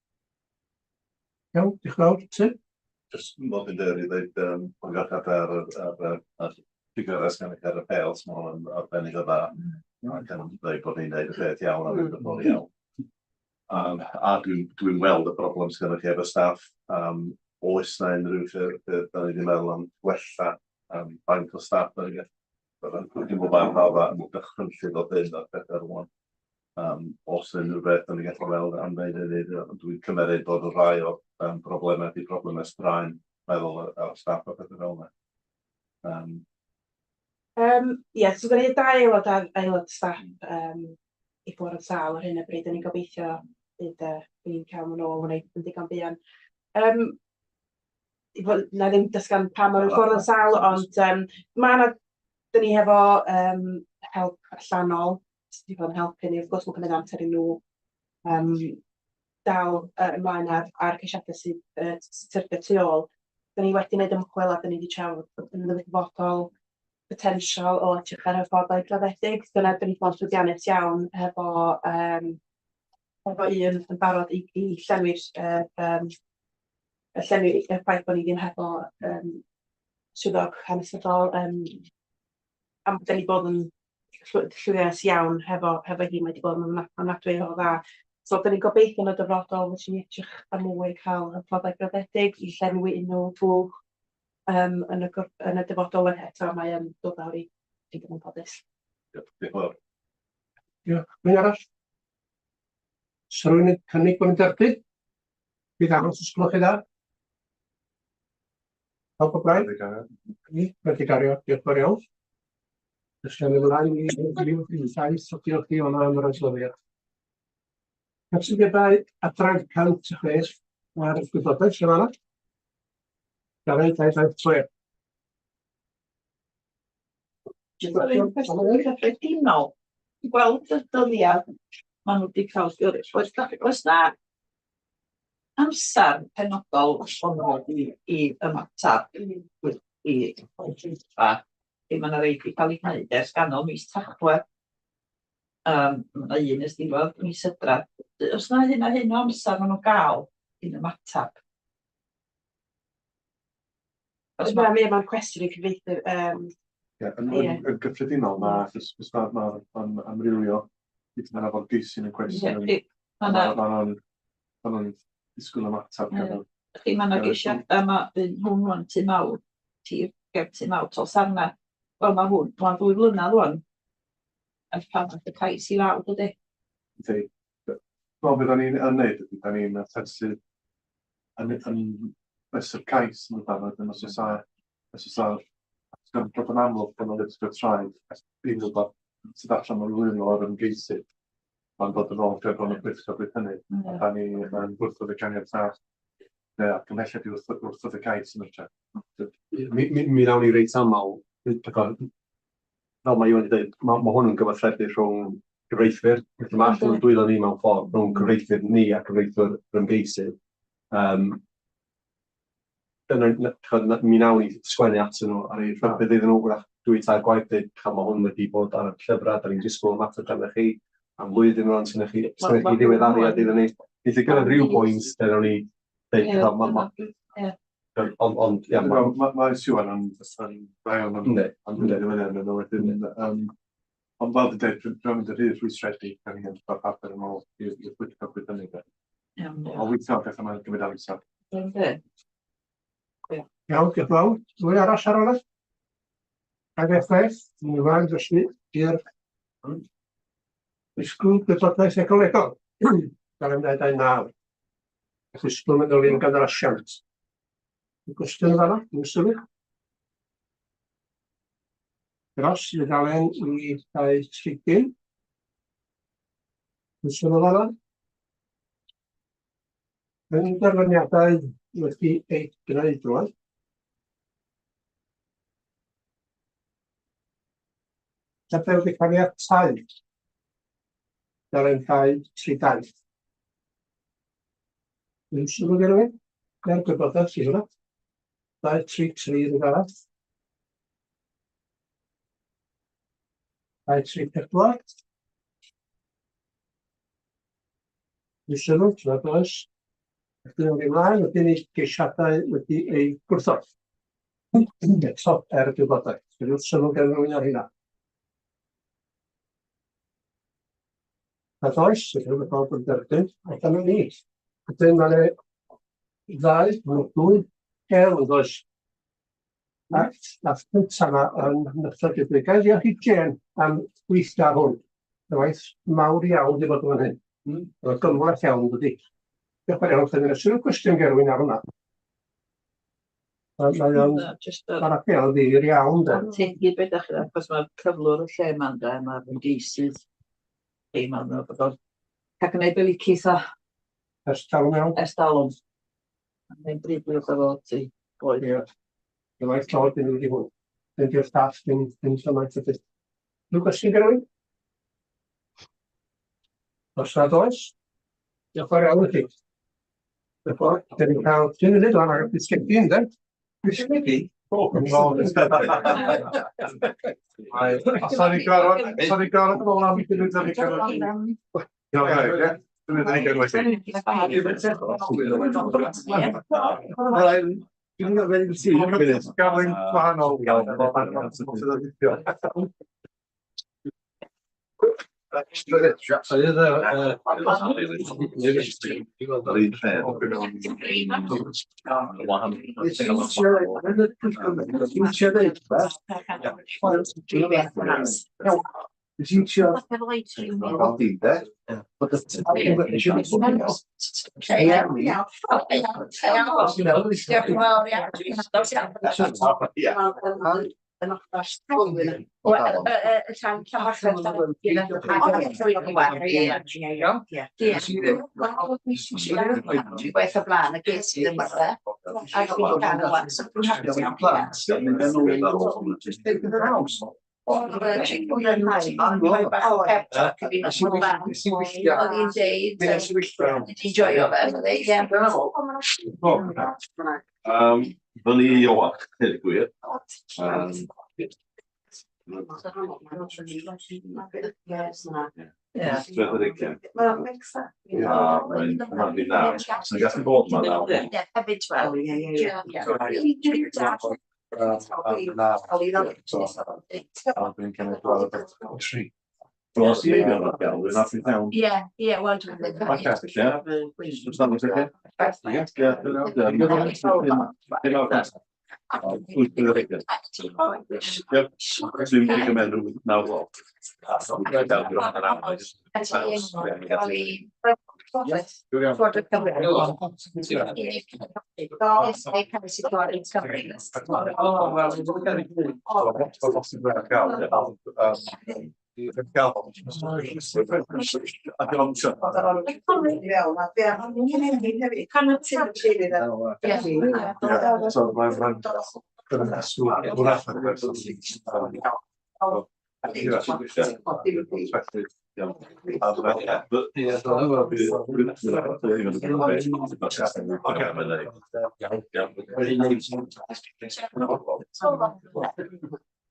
[SPEAKER 2] Iawn, diolch yn fawr. Tim?
[SPEAKER 1] Jyst mod i'n dweud i ddweud llongyfarchiadau ar yr ar y ar ffigurau sy'n cael ar y pêls, mae hwn yn arbennig o dda. Ac yn dweud bod ni'n neud y peth iawn a mynd y ffordd iawn. A dwi'n dwi weld y broblem sydd gennych chi efo staff. Oes na unrhyw lle lle da ni wedi meddwl am gwella faint o staff da ni'n gallu... Dwi'n gwybod bod ma'n dychrynllyd o hyn a'r pethau rwan. Os yna unrhyw beth da ni'n gallu weld am wneud hynny, dwi'n cymeryd bod y rhai o'r problemau di problemau straen meddwl ar staff a pethau fel yna.
[SPEAKER 6] Ie, so dan ni dau aelod ar aelod staff i ffwrdd yn sâl ar hyn o bryd. Dan ni'n gobeithio bydd ni'n cael nhw'n ôl yn yn digon buan. I fod, na ddim dysgan pam maen nhw'n ffwrdd yn sâl, ond ma' 'na, dan ni hefo help allanol sydd wedi bod yn helpu ni. Wrth gwrs mae'n cymryd amser i nhw dal ymlaen ar ceisiadau sydd syrthio tu ôl. Dan ni wedi gwneud ymchwil a dan ni wedi trafod yn y dyfodol potensial o edrych ar hyfforddai graddedig. Dyna dan ni wedi bod yn llwyddiannus iawn hefo un yn barod i llenwi'r y llenwi y ffaith bod ni ddim hefo swyddog hanesyddol a dan ni bod yn llwyddiannus iawn hefo hi, mae wedi bod yn ofnadwy o dda. So dan ni'n gobeithio yn y dyfodol fedrwn ni edrych ar mwy cael hyfforddai graddedig i llenwi unrhyw fwlch yn y dyfodol, ond eto mae yn dod lawr i chi yn anffodus.
[SPEAKER 1] Diolch yn fawr.
[SPEAKER 2] Diolch. Rhywun arall? Sa rhywun yn cynnig bod yn derbyn? Bydd aros os gwelwch chi dda. Pawb o blaid? Ni, wedi gario. Diolch yn fawr iawn. Felly, awn ymlaen i rhif 7, so diolch i Iona am yr adroddiad. Cytundebau adran 106 ar gwybodaeth lle fanna. Dau, dau, dau, chwech.
[SPEAKER 13] Jyst ofyn cwestiwn cyffredinol. Gweld y dyddiad maen nhw wedi cael gyrru. Oes 'na amser penodol o'n nhw i ymateb i lle mae 'na rei 'di cael eu gwneud ers ganol mis Tachwedd. Ma' 'na un ers diwedd mis Hydref. Oes 'na hyn a hyn o amser maen nhw'n gael cyn ymateb?
[SPEAKER 6] Os ma' ma'n cwestiwn i cyfieithu.
[SPEAKER 1] Ie, yn gyffredinol, na, achos ma'n amrywio. Mae'n efo'r geisyn y cwestiwn. Ma'n nhw'n disgwyl ymateb gan y...
[SPEAKER 13] Chi, mae yna geisiadau, mae un hwn rwan, Tŷ Mawr, tir ger Tŷ Mawr, Talsarnau. Wel, mae hwn, mae'n 2 flynedd rwan, ers pan ddaeth y cais i lawr, dydy?
[SPEAKER 1] Yndi. Wel, be da ni'n yn neud ydy, da ni'n asesu yn mesur cais yn y wedyn os oes a, os oes a, gan bod yn amlwg bod nhw'n llusgo traed, unrhyw beth sydd allan o'r lwylo o'r ymgeisydd, mae'n dod yn ôl gerbron y pwyllgor bryd hynny, a da ni yn gwrthod y caniatâd, neu argymhelliad i wrthod y cais yn hytrach.
[SPEAKER 4] Mi wnawn ni reit aml, fel mae Iwan wedi dweud, ma' hwn yn gyfathrebu rhwng cyfreithwyr, felly mae allan o'n dwylo ni mewn ffordd, rhwng cyfreithwyr ni a cyfreithwyr yr ymgeisydd. Dyna, ch'od, mi wnawn ni sgwennu atyn nhw ar eu rhybudd iddyn nhw, wrach 2, 3 gwaith, dweud, ch'od, ma' hwn wedi bod ar y llyfrau, da ni'n disgwyl ymateb ganddo chi am flwyddyn rwan, sgynnoch chi ddiweddariad iddyn ni. Neith e gyrraedd rhyw bwynt lle wnawn ni ddeud, ch'od, ond, ia.
[SPEAKER 1] Mae Siwan yn dda iawn am hynny, yn wedyn, ond fel dwi'n dweud, dwi'n mynd yn rhy rhwystredig, da ni'n dod papur yn ôl i'r pwyllgor bryd hynny. Ond weithiau mae'r pethau ma'n gymryd amser.
[SPEAKER 2] Iawn, diolch yn fawr. Rhywun arall ar ôl? Ag effaith, ni'n ymlaen felly i'r Ysgol Gwybodaeth Ecolegol, dalen 229. Ysgol Meddylion gan yr asiant. Y gwestiwn yn fanno, dwi'n sylwi. Dros i ddalen i 230. Gwestiwn yn fanno. Penderfyniadau wedi eu gwneud rwan. Gadael wedi caniatáu. Dalen 232. Dwi'n sylw gen i. Er gwybodaeth i hwnna. 233 rhywbeth arall. 234. Dwi'n sylw, nad oes. Ac dwi'n mynd ymlaen, wedyn i geisiadau wedi eu gwrthod. Eto, er gwybodaeth. Dwi'n sylw gen rhywun ar hynna. Nad oes, felly mae pawb yn derbyn, a dyna ni. Wedyn mae yna ddau, mae dwy gel yn does. Ac nath cyntaf yma yn Merthyr Tudful. Gael diolch i Jane am weithio ar hwn. Y waith mawr iawn wedi bod yn fan hyn. Mae'n gymhleth iawn, dydy. Diolch yn fawr iawn. Chdi. Sy'n cwestiwn Gerwyn ar hwnna? Mae o'n Mae'r apêl ddir iawn, de.
[SPEAKER 13] Ategu beth ydych chi, achos mae'r cyflwr y lle yma, ynde, mae'r ymgeisydd lle yma, mae'n bod o'n cael gwneud be licith o.
[SPEAKER 2] Ers talwm iawn.
[SPEAKER 13] Ers talwm. Mae'n bryd i efo ti. Oedd.
[SPEAKER 2] Ie. Y waith llawr dyn nhw wedi hwn. Dyn di'r staff ddim ddim cymaint o beth. Rhyw gwestiwn Gerwyn? Os nad oes, diolch yn fawr iawn i chi. Diolch yn fawr. Dyn ni'n cael 3 munud o'n ar bisgedi, ynddo? Bisgedi?
[SPEAKER 1] O, Os o'n i'n gyfarfod, os o'n i'n gyfarfod yn ôl am munud o'n i'n cyfarfod. Iawn, ie. Dwi'n mynd i gyfarfod. Gaflyn gwahanol.
[SPEAKER 17] Gwaith o blaen y ges i ddim fatha. A dwi'n cael y wan, so dwi'n hapus iawn. Oedd hi'n deud, ti'n joio fe, ie.
[SPEAKER 18] Fyny i Iowa, dweud y gwir. Ie.
[SPEAKER 8] Mae'n mix up.
[SPEAKER 18] Ie, mae'n hynny na. Sy'n gallu bod yma nawr.
[SPEAKER 17] Hefyd, wel.
[SPEAKER 1] Dwi'n cymryd gweld y tri.
[SPEAKER 18] Dros i Eifion ar gael, dwi'n hapus iawn.
[SPEAKER 17] Ie, ie, wel dwi'n mynd.
[SPEAKER 18] Fantastic, ie. Jyst dangos i chi. Ie, ie, ie. Dwi'n mynd i gymryd rhyw naw gloch.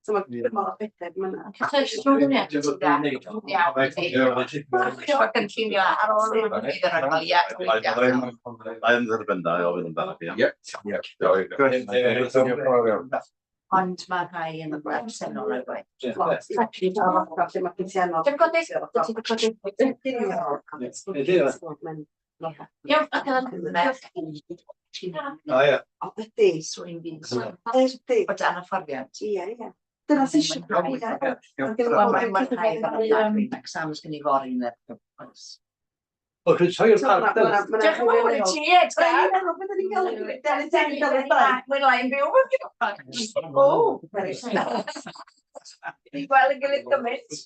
[SPEAKER 8] So mae mor bethau, mae'n...
[SPEAKER 17] Cynllunio ar ôl i'r
[SPEAKER 18] Mae'n dderbynda i ofyn amdano chi.
[SPEAKER 1] Ie.
[SPEAKER 17] Ond mae rhai yn y absennol o'r gwaith.
[SPEAKER 8] Lle mae pensiynol.
[SPEAKER 17] Dwi'n codi, ti'n codi. Iawn, ac yn
[SPEAKER 1] O ie.
[SPEAKER 8] O, ydy.
[SPEAKER 17] Swy'n fi'n
[SPEAKER 8] Ydy.
[SPEAKER 17] O dan hyfforddiant.
[SPEAKER 8] Ie, ie. Dyna sy'n siŵr.
[SPEAKER 17] Wel, mae'n mwynhau exams gen i fory yn y...
[SPEAKER 12] O, croeso i'r parc.
[SPEAKER 17] Diolch yn fawr i ti, Edgar.
[SPEAKER 8] Dwi'n meddwl beth ni'n gael yn
[SPEAKER 17] Mae'n lai yn byw. O! Ni'n gweld yn gilydd gymaint.